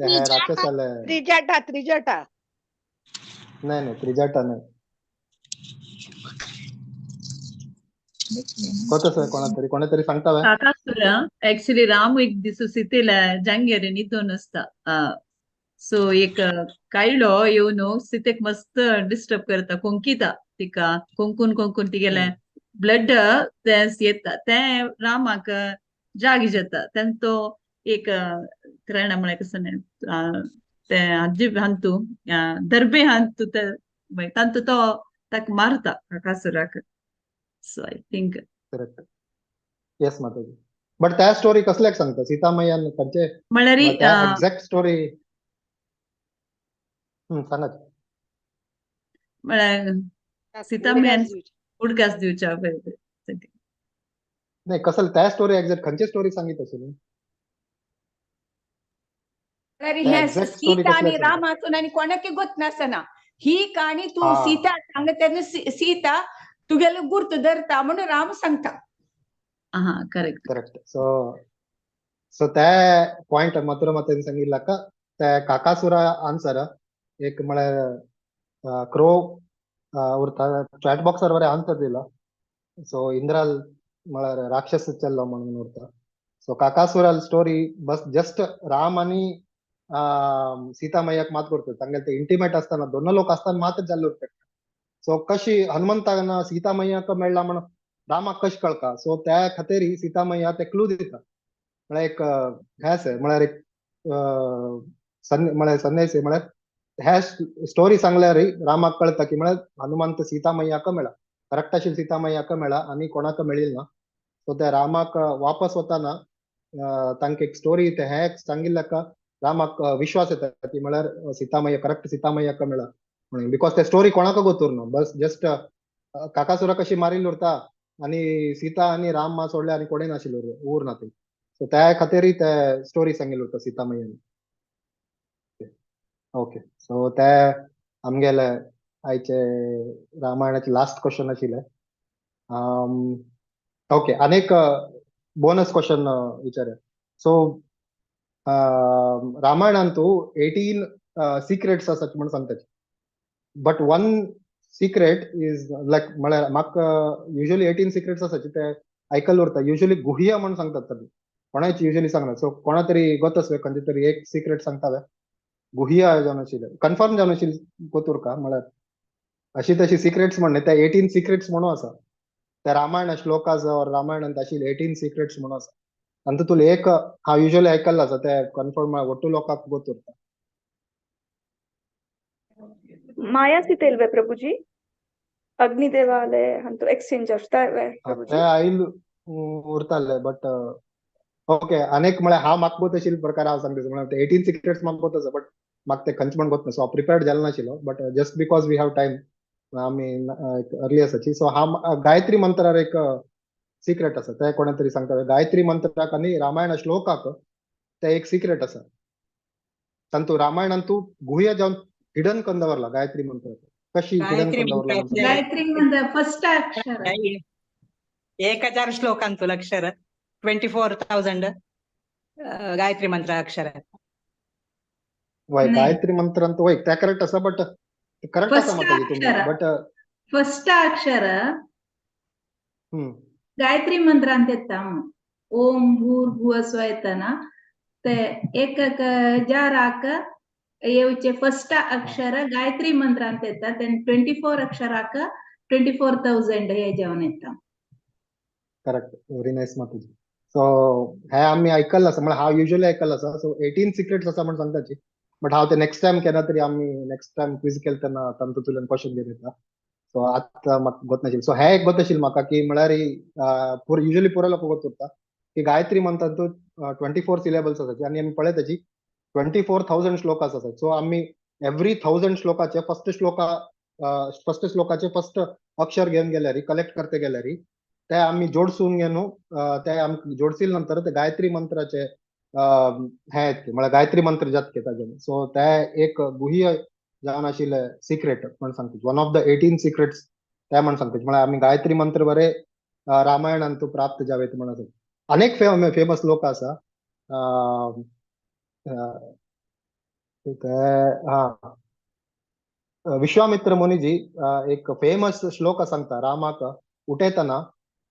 हे राक्षसाले. त्रिजटा त्रिजटा. नाही नाही, त्रिजटा नाही. कोत कोणा तरी कोणा तरी सांगता वे? काकासुर ऍक्च्युली राम एक दिस सीतेला जांगेर न्हिदून आसता. सो एक कायलो येवन सीतेक मस्त डिस्टर्ब करता, कोंकिता तिका, कोंकून कोंकून तिगेले ब्लड ते येता, ते रामाक जाग जाता. तेन्ना तो एक त्रणा म्हळ्यार कसं न्ही ते हाजी हांतू दर्बे हांतू ते तांतू तो ताका मारता काकासुराक. So I think correct. Yes Mataji, but त्या स्टोरी कसल्याक सांगता सीतामय्यान खंयचे म्हळ्यार एक्झॅक्ट स्टोरी सांगात. म्हळ्यार सीतामय्यान उडगास दिवच्या नाही, कसं त्या स्टोरी एक्झॅक्ट खंयची स्टोरी सांगित असेल? सीता आणि रामातून आणि कोणाकी गोत नासना ही कहाणी तू सीता सांग, तेन्ना सीता तुगेलो गुर्त धरता म्हणून राम सांगता. हा, करेक्ट करेक्ट. सो सो त्या पॉइंट मथुरा मातेन सांगितलं का त्या काकासुरा आन्सर एक म्हळ्यार क्रो उरता. चॅट बॉक्सार बरें आन्सर दिला. सो इंद्राल म्हळ्यार राक्षस चल्लो म्हणून उरता. सो काकासुराल स्टोरी बस जस्ट राम आणि सीता मैयाक मात करता, तांगेले ते इंटिमेट असताना दोन लोक असताना मात्र जाल्ले उरता. सो कशी हनुमंतान सीता मैयाक मेळ्ळा म्हण रामाक कशें कळका? सो त्या खातीर सीता मैया ते क्लू दिता. म्हळ्यार एक हें आसा, म्हळ्यार एक म्हळ्यार संन्यासी, म्हळ्यार ह्या स्टोरी सांगल्यार रामाक कळता की म्हळ्यार हनुमंत सीता मैयाक मेळा, करेक्ट अशी सीता मैयाक मेळा आनी कोणाक मेळिल ना. सो त्या रामाक वापस वताना तांकां एक स्टोरी ते हें सांगिल्ल्याक रामाक विश्वास येता की म्हळ्यार सीतामय्या करेक्ट सीतामय्याक मेळा म्हणून, because ते स्टोरी कोणाक गोतूर ना. बस जस्ट काकासुरा कशी मारिल्ली उरता आनी सीता आनी राम मा सोडले आनी कोणें नाशिल्लो उर ना ती. सो त्या खातीरय ते स्टोरी सांगिल्ली उरता सीतामय्यान. ओके, सो ते आमगेले आयचे रामायणाचे लास्ट क्वेश्चन आशिल्ले. ओके, आनी एक बोनस क्वेश्चन विचार. सो रामायणांतू 18 सिक्रेट्स आसात म्हण सांगतात, but one secret is like म्हळ्यार म्हाका युजली 18 सिक्रेट्स आसात ते आयकल्ले उरता. युजली गुह्य म्हण सांगतात ताणी, कोणाची युजली सांगना. सो कोणा तरी गोत आसले खंयचे तरी एक सिक्रेट सांगता गुह्य जावन आशिल्ले, कन्फर्म जावन आशिल्ले गोत उरका. म्हळ्यार अशी तशी सिक्रेट्स म्हणणे त्या 18 सिक्रेट्स म्हणून आसा त्या रामायण श्लोकास और रामायणांत आशिल्ले 18 सिक्रेट्स म्हणून आसा. आनी तितून एक हांव युजली आयकल्लो आसा ते कन्फर्म ಒಟ್ಟು लोकांक गोत उरता. माया सीतेल्वे प्रभुजी अग्निदेवालय हंतु एक्सचेंज असता प्रभुजी ते आयल उरताले. बट ओके, अनेक म्हळ्यार हांव म्हाका गोत आशिल्ले प्रकार हांव सांगता, म्हळ्यार 18 सिक्रेट्स म्हाका गोत आसा, बट म्हाका ते खंयचे म्हण गोत ना. सो हांव प्रिपेर्ड जालें नाशिल्लो, but just because we have time आमी अर्ली आसाची. सो हांव गायत्री मंत्रार एक सिक्रेट आसा ते कोणा तरी सांगता. गायत्री मंत्राक आनी रामायण श्लोकाक ते एक सिक्रेट आसा. तांतू रामायणांतू गुह्य जावन हिडन करून दवरला गायत्री मंत्र. कशी हिडन करून दवरला? गायत्री मंत्र फर्स्ट अक्षर 1000 श्लोकांतू अक्षर 24,000 गायत्री मंत्र अक्षर. वय गायत्री मंत्र अंतू वय ते करेक्ट आसा, बट करेक्ट आसा माताजी तुमी, बट फर्स्ट अक्षर गायत्री मंत्र ಅಂತ ಓಂ ಭೂರ್ಭುವ ಸ್ವ येताना ते एक हजाराक येवचे फर्स्ट अक्षर गायत्री मंत्र ಅಂತ येता, 24 अक्षराक 24,000 हे जेवण येता. करेक्ट, व्हेरी नायस माताजी. सो हे आमी आयकल्लं आसा, म्हळ्यार हांव युजली आयकल्लं आसा. सो 18 सिक्रेट्स आसा म्हण सांगताची, बट हांव ते नेक्स्ट टायम केन्ना तरी आमी नेक्स्ट टायम क्विज केले तेन्ना तांतूंतल्यान क्वेश्चन घेवन येता. सो आतां म्हाका गोत नाशिल्लें. सो हें एक गोत आशिल्लें म्हाका की म्हळ्यार युजली पुरो लोक गोत उरता की गायत्री मंत्रांत 24 सिलेबल्स आसाची आनी आमी पळयताची 24,000 श्लोकास आसात. सो आमी एवरी 1000 श्लोकाचे फर्स्ट श्लोकाचे फर्स्ट अक्षर घेवन गेल्यार, कलेक्ट करते गेल्यार ते आमी जोडसून घेवन ते आमकां जोडसील नंतर ते गायत्री मंत्राचे हे म्हळ्यार गायत्री मंत्र जातके ताजें. सो ते एक गुह्य जावन आशिल्ले सिक्रेट म्हण सांगता, वन ऑफ the 18 secrets ते म्हण सांगता. म्हळ्यार आमी गायत्री मंत्र बरे रामायणांतू प्राप्त जावेत म्हण आसा. अनेक फेमस लोक आसा. हा विश्वामित्र मुनिजी एक फेमस श्लोक सांगता, रामाक उठयतना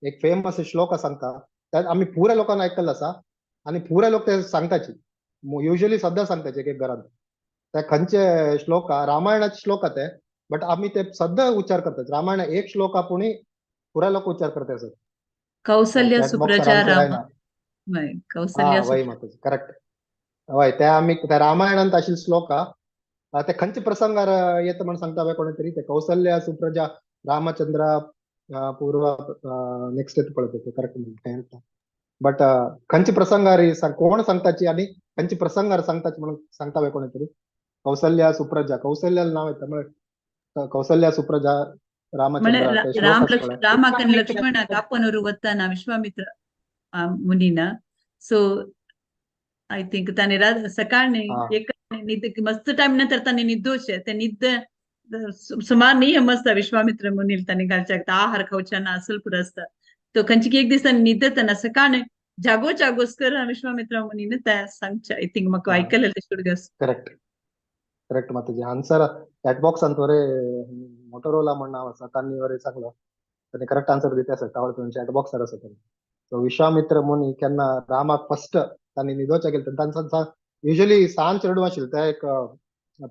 एक फेमस श्लोक सांगता, त्यात आमी पुरे लोकांना आयकल्लो आसा आनी पुरे लोक ते सांगताची, युजली सद्दां सांगताचे एक एक घरांत. ते खंयचे श्लोक, रामायणाचे श्लोक ते, बट आमी ते सद्दां उच्चार करतात. रामायण एक श्लोक पुणी पुरे लोक उच्चार करतात आसत. कौसल्य सुप्रजा राम, कौसल्य वय माताजी करेक्ट. वय ते आमी त्या रामायणांत आशिल्ले श्लोक ते खंयचे प्रसंगार येता म्हण सांगता पळय कोणी तरी, ते कौसल्य सुप्रजा रामचंद्र पूर्व नेक्स्ट येता पळय ते करेक्ट. बट खंयचे प्रसंगार कोण सांगताची आनी खंयचे प्रसंगार सांगताची म्हणून सांगता पळय कोणी तरी. कौसल्या सुप्रजा, कौसल्याला नाव येता म्हळ्यार कौसल्या सुप्रजा रामचंद्र, राम रामाक आनी लक्ष्मणाक आपोवन वताना विश्वामित्र मुनीना. सो I think ताणे सकाळी एक निद्द मस्त टायम नंतर ताणे निद्दोचे ते निद्द सुमार नियम आसता विश्वामित्र मुनील ताणे घालच्याक, आहार खावच्या ना असल पुरो आसता. तो खंयची एक दिसान निद्दतना सकाळी जागो जागोस कर विश्वामित्र मुनीन त्या सांगचे. I think म्हाका आयकलें शुडगस. करेक्ट करेक्ट माताजी. आन्सर चॅट बॉक्सांत वरे मोटोरोला म्हण नांव आसा, तांणी वरे सांगलो, तांणी करेक्ट आन्सर दिता आसा तावळ चॅट बॉक्सार आसा तांणी. सो विश्वामित्र मुनी केन्ना रामाक फर्स्ट तांणी न्हिदोवच्या गेले, तांचो युजली सान चेडूं आशिल्लें, ते एक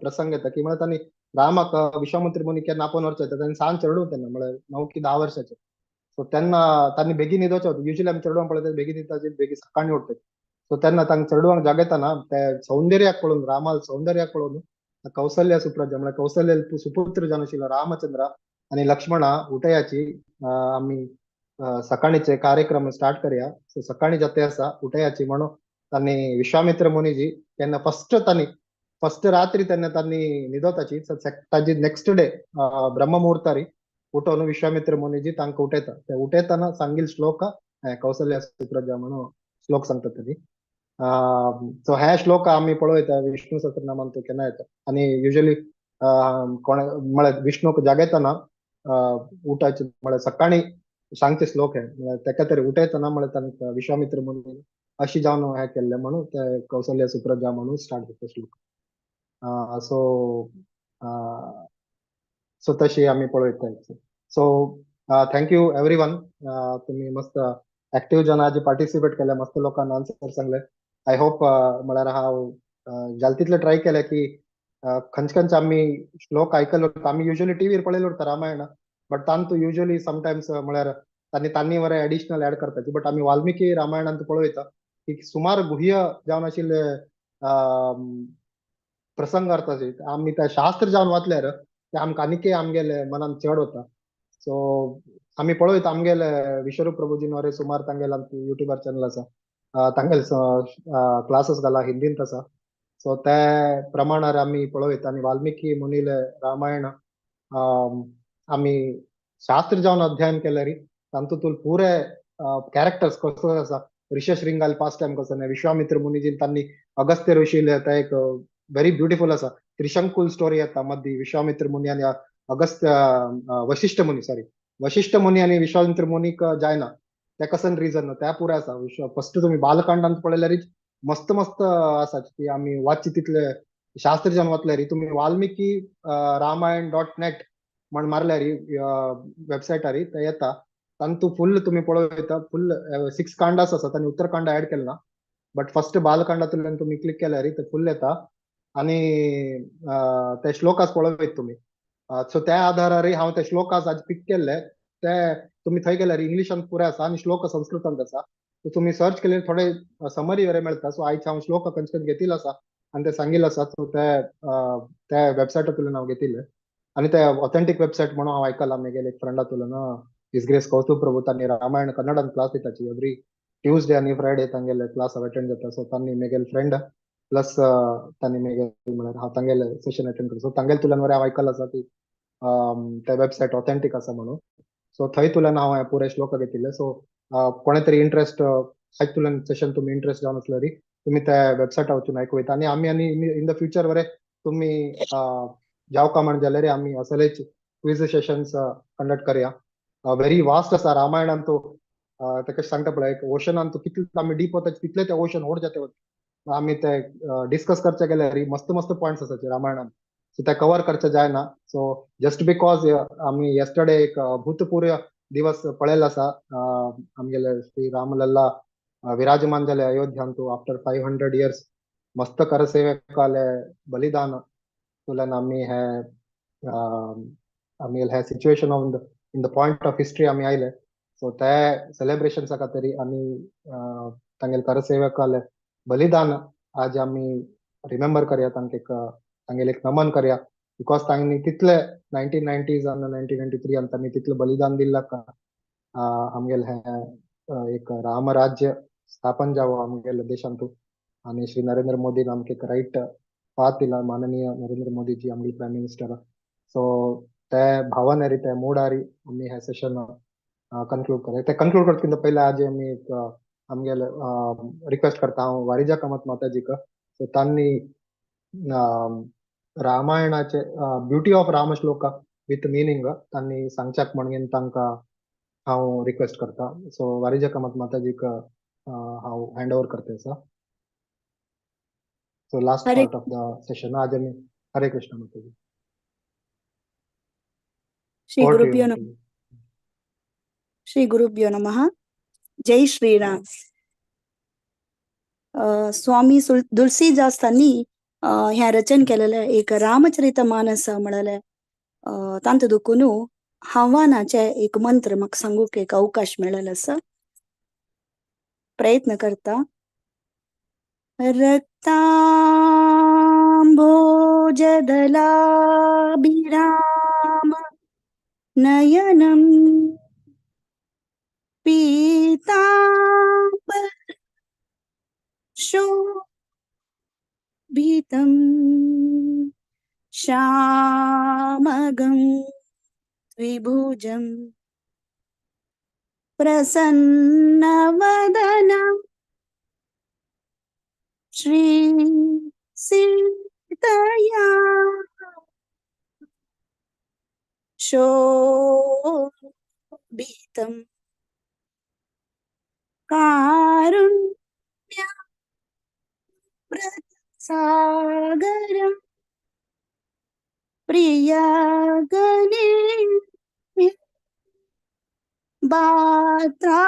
प्रसंग येता की म्हळ्यार तांणी रामाक विश्वामित्र मुनी केन्ना आपोवन व्हरचें येता, तांणी सान चेडूं तेन्ना म्हळ्यार 9 की 10 वर्साचें. सो तेन्ना तांणी बेगीन न्हिदोवचें वता, युजली आमी चेडवांक पळयता बेगीन न्हिदता, बेगीन सकाळीं उठतात. सो तेन्ना तांकां चेडवांक जागयतना ते सौंदर्याक पळोवन, रामाल सौंदर्याक पळोवन कौसल्य सुप्रजा म्हळ्यार कौसल्य सुपुत्र जावन आशिल्लो रामचंद्र आनी लक्ष्मणा उठयाची आमी सकाळीचे कार्यक्रम स्टार्ट करया. सो सकाळी जाते आसा उठयाची म्हणून तांणी विश्वामित्र मुनीजी केन्ना फर्स्ट तांणी फर्स्ट रात्री तेन्ना तांणी न्हिदोताची, ताजी नेक्स्ट डे ब्रह्ममुहूर्तारी उठोवन विश्वामित्र मुनीजी तांकां उठयता. ते उठयतना सांगील श्लोक कौसल्य सुप्रजा म्हणून श्लोक सांगता तांणी. सो हे श्लोक आमी पळयता विष्णु सहस्रनामांत केन्ना येता आनी युजली कोण म्हळ्यार विष्णूक जागयतना उठायचे म्हळ्यार सकाळी सांगचे श्लोक हे, म्हळ्यार तेका तरी उठयतना म्हळ्यार तांकां विश्वामित्र मुनी अशी जावन हे केल्ले म्हणून ते कौसल्य सुप्रजा म्हणून स्टार्ट जाता श्लोक. सो सो तशी आमी पळयता. So thank you everyone, तुमी मस्त एक्टिव जावन आज पार्टिसिपेट केले, मस्त लोकांना आन्सर सांगले. I hope म्हळ्यार हांव जाल तितले ट्राय केले की खंयचे खंयचे आमी श्लोक आयकले उरता, आमी युजली टीव्हीर पळयले उरता रामायण, बट तांतू युजली समटायम्स म्हळ्यार तांणी तांणी वरे एडिशनल एड करताची. बट आमी वाल्मिकी रामायणांत पळयता की सुमार गुह्य जावन आशिल्ले प्रसंग आसता, आमी त्या शास्त्र जावन वाचल्यार ते आमकां आनीकय आमगेले मनान चड वता. सो आमी पळयता आमगेले विश्वरूप प्रभुजीन वरे सुमार तांगेले युट्यूबार चॅनल आसा, तांगेले क्लासीस घाला हिंदींत आसा. सो ते प्रमाणार आमी पळयता आनी वाल्मिकी मुनीले रामायण आमी शास्त्र जावन अध्ययन केल्यार तातूंत पुरे कॅरेक्टर्स कसो आसा, ऋषश्रृंगाल पास्ट टायम कसो, विश्वामित्र मुनीजीन तांणी अगस्त्य ऋषीले ते एक व्हेरी ब्युटिफूल आसा त्रिशंकुल स्टोरी येता मदीं, विश्वामित्र मुनी आनी अगस्त्य वशिष्ठ मुनी, सॉरी वशिष्ठ मुनी आनी विश्वामित्र मुनीक जायना ते कसन रिजन त्या पुरे आसा. फर्स्ट तुमी बालकांडांत पळयल्यार मस्त मस्त आसा की आमी वाचची तितले शास्त्र जावन वाचल्यार तुमी वाल्मिकी रामायण .net म्हण मारल्यार वेबसायटार ते येता, तांतू फुल तुमी पळोवं फुल 6 कांडास आसात आनी उत्तरकांड एड केले ना, बट फर्स्ट बालकांडांतल्यान तुमी क्लिक केल्यार ते फुल येता आनी ते श्लोकास पळोवं तुमी. सो त्या आधारार हांव ते श्लोकास आज पीक केल्ले, ते तुमी थंय गेल्यार इंग्लिशान पुरे आसा आनी श्लोक संस्कृतांत आसा. सो तुमी सर्च केल्यार थोडे समरी वगैरे मेळटा. सो आयज हांव श्लोक खंयचे खंयचे घेतिल्लो आसा आनी ते सांगिल्ले आसा. सो ते त्या वेबसायटांतल्यान हांव घेतिल्ले आनी ते ऑथेंटीक वेबसायट म्हणून हांव आयकलां म्हगेले एक फ्रेंडांतल्यान, his grace Kaustubh प्रभु तांणी रामायण कन्नडान क्लास दिताची एवरी ट्युजडे आनी फ्रायडे तांगेले क्लास हांव अटेंड जाता. सो तांणी म्हगेले फ्रेंड प्लस तांणी म्हगेले म्हळ्यार हांव तांगेले सेशन अटेंड करता. सो तांगेले तुल्यान वरे हांव आयकलां आसा की ते वेबसायट ऑथेंटीक आसा म्हणून. सो थंय तुल्यान हांव हे पुरे श्लोक घेतिल्ले. सो कोणे तरी इंट्रस्ट आयज तुल्यान सेशन तुमी इंट्रस्ट जावन आसल्यार तुमी त्या वेबसायटार वचून आयकूं येता. आनी आमी आनी इन the future बरे तुमी जावका म्हण जाल्यार आमी असलेच क्विज सेशन्स कंडक्ट करया. व्हेरी वास्ट आसा रामायणान, तो ताका सांगता पळय एक ओशनान तो कितले आमी डीप वता तितले ते ओशन व्हड जाता. आमी ते डिस्कस करचे गेल्यार मस्त मस्त पॉयंट्स आसाचे रामायणान, सो ते कवर करचे जायना. सो जस्ट because आमी येस्टरडे एक भूतपूर्व दिवस पळयलो आसा, आमगेले श्री रामलल्ला विराजमान जाले अयोध्यांतु आफ्टर 500 इयर्स, मस्त करसेवकाले बलिदान तुल्यान आमी हे आमी हे situation of in the point of history आमी आयले. सो ते सेलेब्रेशन्सा खातीर आमी तांगेले करसेवकाले बलिदान आज आमी रिमेंबर करया, तांकां तांगेले एक नमन करया, because तांणी तितले 1990s आनी 1993 आनी तांणी तितलें बलिदान दिल्ला आमगेले हे एक रामराज्य स्थापन जावो आमगेले देशांतु. आनी श्री नरेंद्र मोदीन आमकां एक रायट पाथ दिला, माननीय नरेंद्र मोदीजी आमगे प्रायम मिनिस्टर. सो ते भावनारी ते मोडारी आमी हे सेशन कन्क्लूड करया. ते कन्क्लूड करता पयलीं आज आमी एक आमगेले रिक्वेस्ट करता हांव वारिजा कामत माताजीक. सो तांणी रामायणाचे beauty of Rama shloka with meaning तांणी सांगच्याक म्हणून तांकां हांव रिक्वेस्ट करता. सो वारिजा कामत माताजीक हांव हँड ओवर करता आसा. So last part of the session आज आमी. हरे कृष्ण माताजी. श्री गुरुभ्यो नमः. श्री गुरुभ्यो नमः. जय श्रीराम. स्वामी तुलसीदास तांणी ह्या रचन केलेले एक रामचरित मानस म्हळेले तांत दुखून आव्हानाचे एक मंत्र म्हाका सांगूक एक अवकाश मेळ्ळेलो आसा. प्रयत्न करता. रक्तांबोजदलाभिराम नयनम पीतांबर शोभितं श्यामगं द्विभुजं प्रसन्नवदनं श्री सीतया शोभितं कारुण्यासागरं प्रियगणे बात्राभि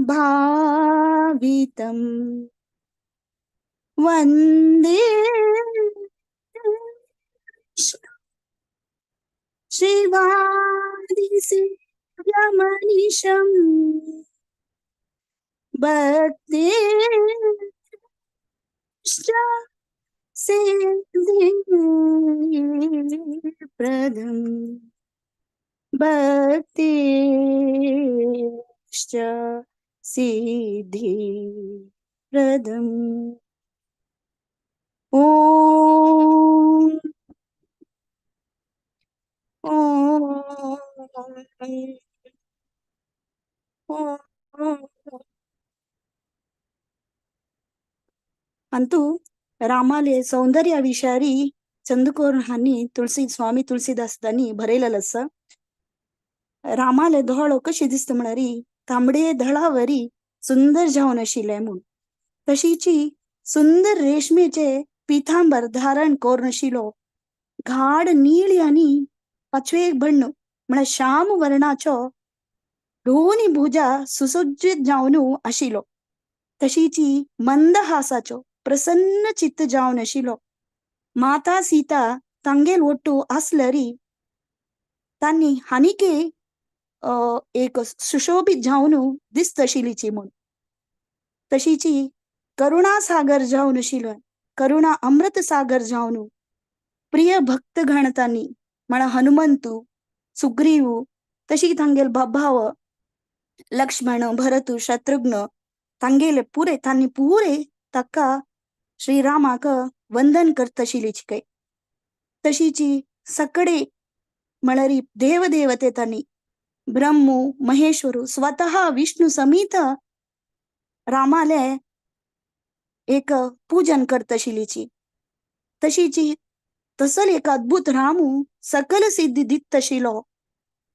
भावितं वंदे शिवादिसेव्यमनिशं भक्तिश्च सिद्धिप्रदं भक्तिश्च सिद्धिप्रदम्. ओम ओम ओम. अंतू रामाले सौंदर्य विषारी चंदकोर हांणी तुळसी स्वामी तुळसीदास तांणी बरयलेलें आसा. रामाले दोळो कशें दिसता म्हळ्यार तांबडे धळावरी सुंदर जावन आशिल्लें म्हूण, तशीची सुंदर रेशमेचे पितांबर धारण करून आशिल्लो, गाढ निळी आनी पाचवे बण्ण म्हळ्यार श्याम वर्णाचो दोनी भुजा सुसज्जित जावन आशिल्लो, तशीची मंदहासाचो प्रसन्न चित्त जावन आशिल्लो. माता सीता तांगेल ಒಟ್ಟು आसलरी तांणी हानिके एक सुशोभित जावन दिसत आशिल्लीची म्हूण, तशीची करुणा सागर जावन आशिल्लो, करुणा अमृत सागर जावन प्रिय भक्त गणतांनी म्हळ्यार हनुमंतू सुग्रीव तशी तांगेल भाव लक्ष्मण भरत शत्रुघ्न तांगेले पुरे तांणी पुरे ताका श्रीरामाक वंदन करत आशिल्लीची काय. तशीची सकडे म्हळ्यार देवदेवते तांणी ब्रह्मू महेश्वरू स्वतः विष्णू समीत रामाले एक पूजन करतशिलीची तशीची तसल एक अद्भुत रामू सकल सिद्धी दित्तशिलो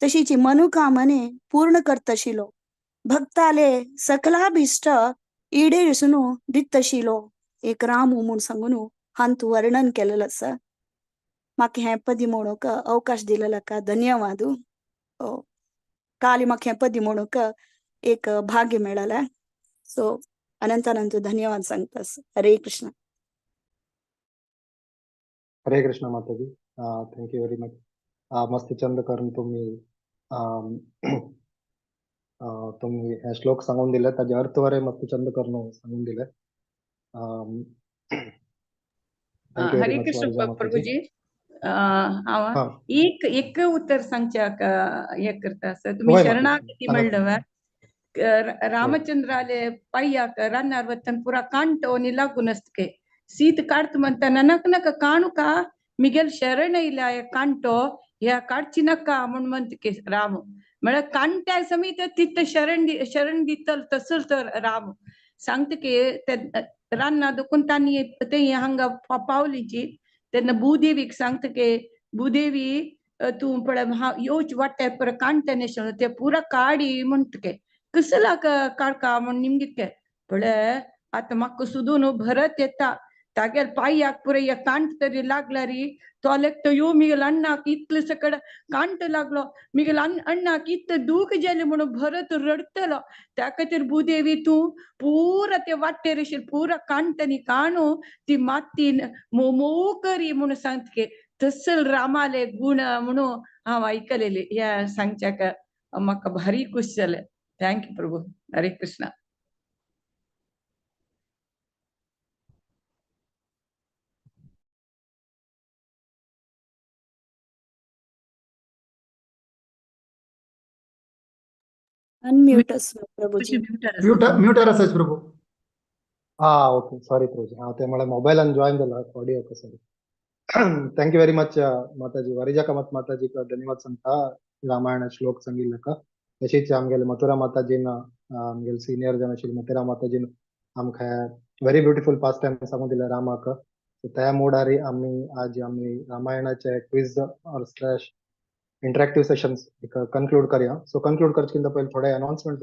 तशीची मनुकामने पूर्ण करतशिलो भक्ताले सकलाभिष्ट ईडेरसुनु दित्तशिलो एक रामू म्हूण सांगून हांतू वर्णन केलेलं आसा. म्हाका हें पदी म्हणूंक अवकाश दिलेलो का धन्यवाद. काल म्हाका हें पदी म्हणूंक एक भाग्य मेळ्ळें. सो अनंत अनंत धन्यवाद सांगता. हरे कृष्ण. हरे कृष्ण माताजी, thank you very much. मस्त चंद करून तुम्ही तुम्ही हे श्लोक सांगून दिले, ताजे अर्थ वरे मस्त चंद करून सांगून दिले. हरे कृष्ण प्रभुजी. हांव एक एक उतर सांगच्याक हे करता आसा. तुमी शरणागती म्हणलं रामचंद्राले पाय्याक रानार वतन पुरा कांटो नी लागून आसतके सीत काडत म्हणटा ननक नका काणू का मिगेल शरण येयल्या कांटो ह्या काडची नाका म्हूण म्हणत राम. म्हळ्यार कांट्या समीत तित शरण शरण दितल तसल तर राम सांगता की ते रान्ना दुखून तांणी ते हांगा पावलीची तेन्ना भूदेवीक सांगता की भूदेवी तूं पळय येवच वाट्यार पुरा कांट्या नेशल ते पुरा काडी म्हणटके कसला काडका म्हूण निमगितके पळय आतां म्हाका सुदून भरत येता तागेल पांयाक पुराय कांट तरी लागला री तो लेखतो यो मिगेल अण्णाक इतले सकड कांट लागलो मिगेल अण्णाक इतले दूख जाले म्हणून भरत रडतलो. त्या खातीर भूदेवी तूं पुरा ते वाटेर अशी पुरा कांटनी काणू ती मातीन मोव करी म्हणून सांगते. तसल रामाले गुण म्हणून हांव आयकलेली ह्या सांगच्याक म्हाका भारी खुश जालें. Thank you Prabhu. Hare Krishna. Unmute Prabhuji. म्युटर असाच प्रभू. हा ओके सॉरी प्रभुजी. हा ते मला मोबायलान जॉईन जाला audio. Sorry. Thank you very much Mataji. Varija Kamat माताजीक धन्यवाद सांगता रामायण श्लोक सांगिल्ल्याक. तशीच आमगेले मथुरा माताजीन आमगेले सिनियर जन आशिल्ले मथुरा माताजीन आमकां व्हेरी ब्युटिफूल पास टायम सांगून दिले रामाक. त्या मोडारी आमी आज आमी रामायणाचे quiz or slash interactive sessions एक कंक्लूड करूया. सो कंक्लूड करचे पयलीं थोडे अनाउन्समेंट.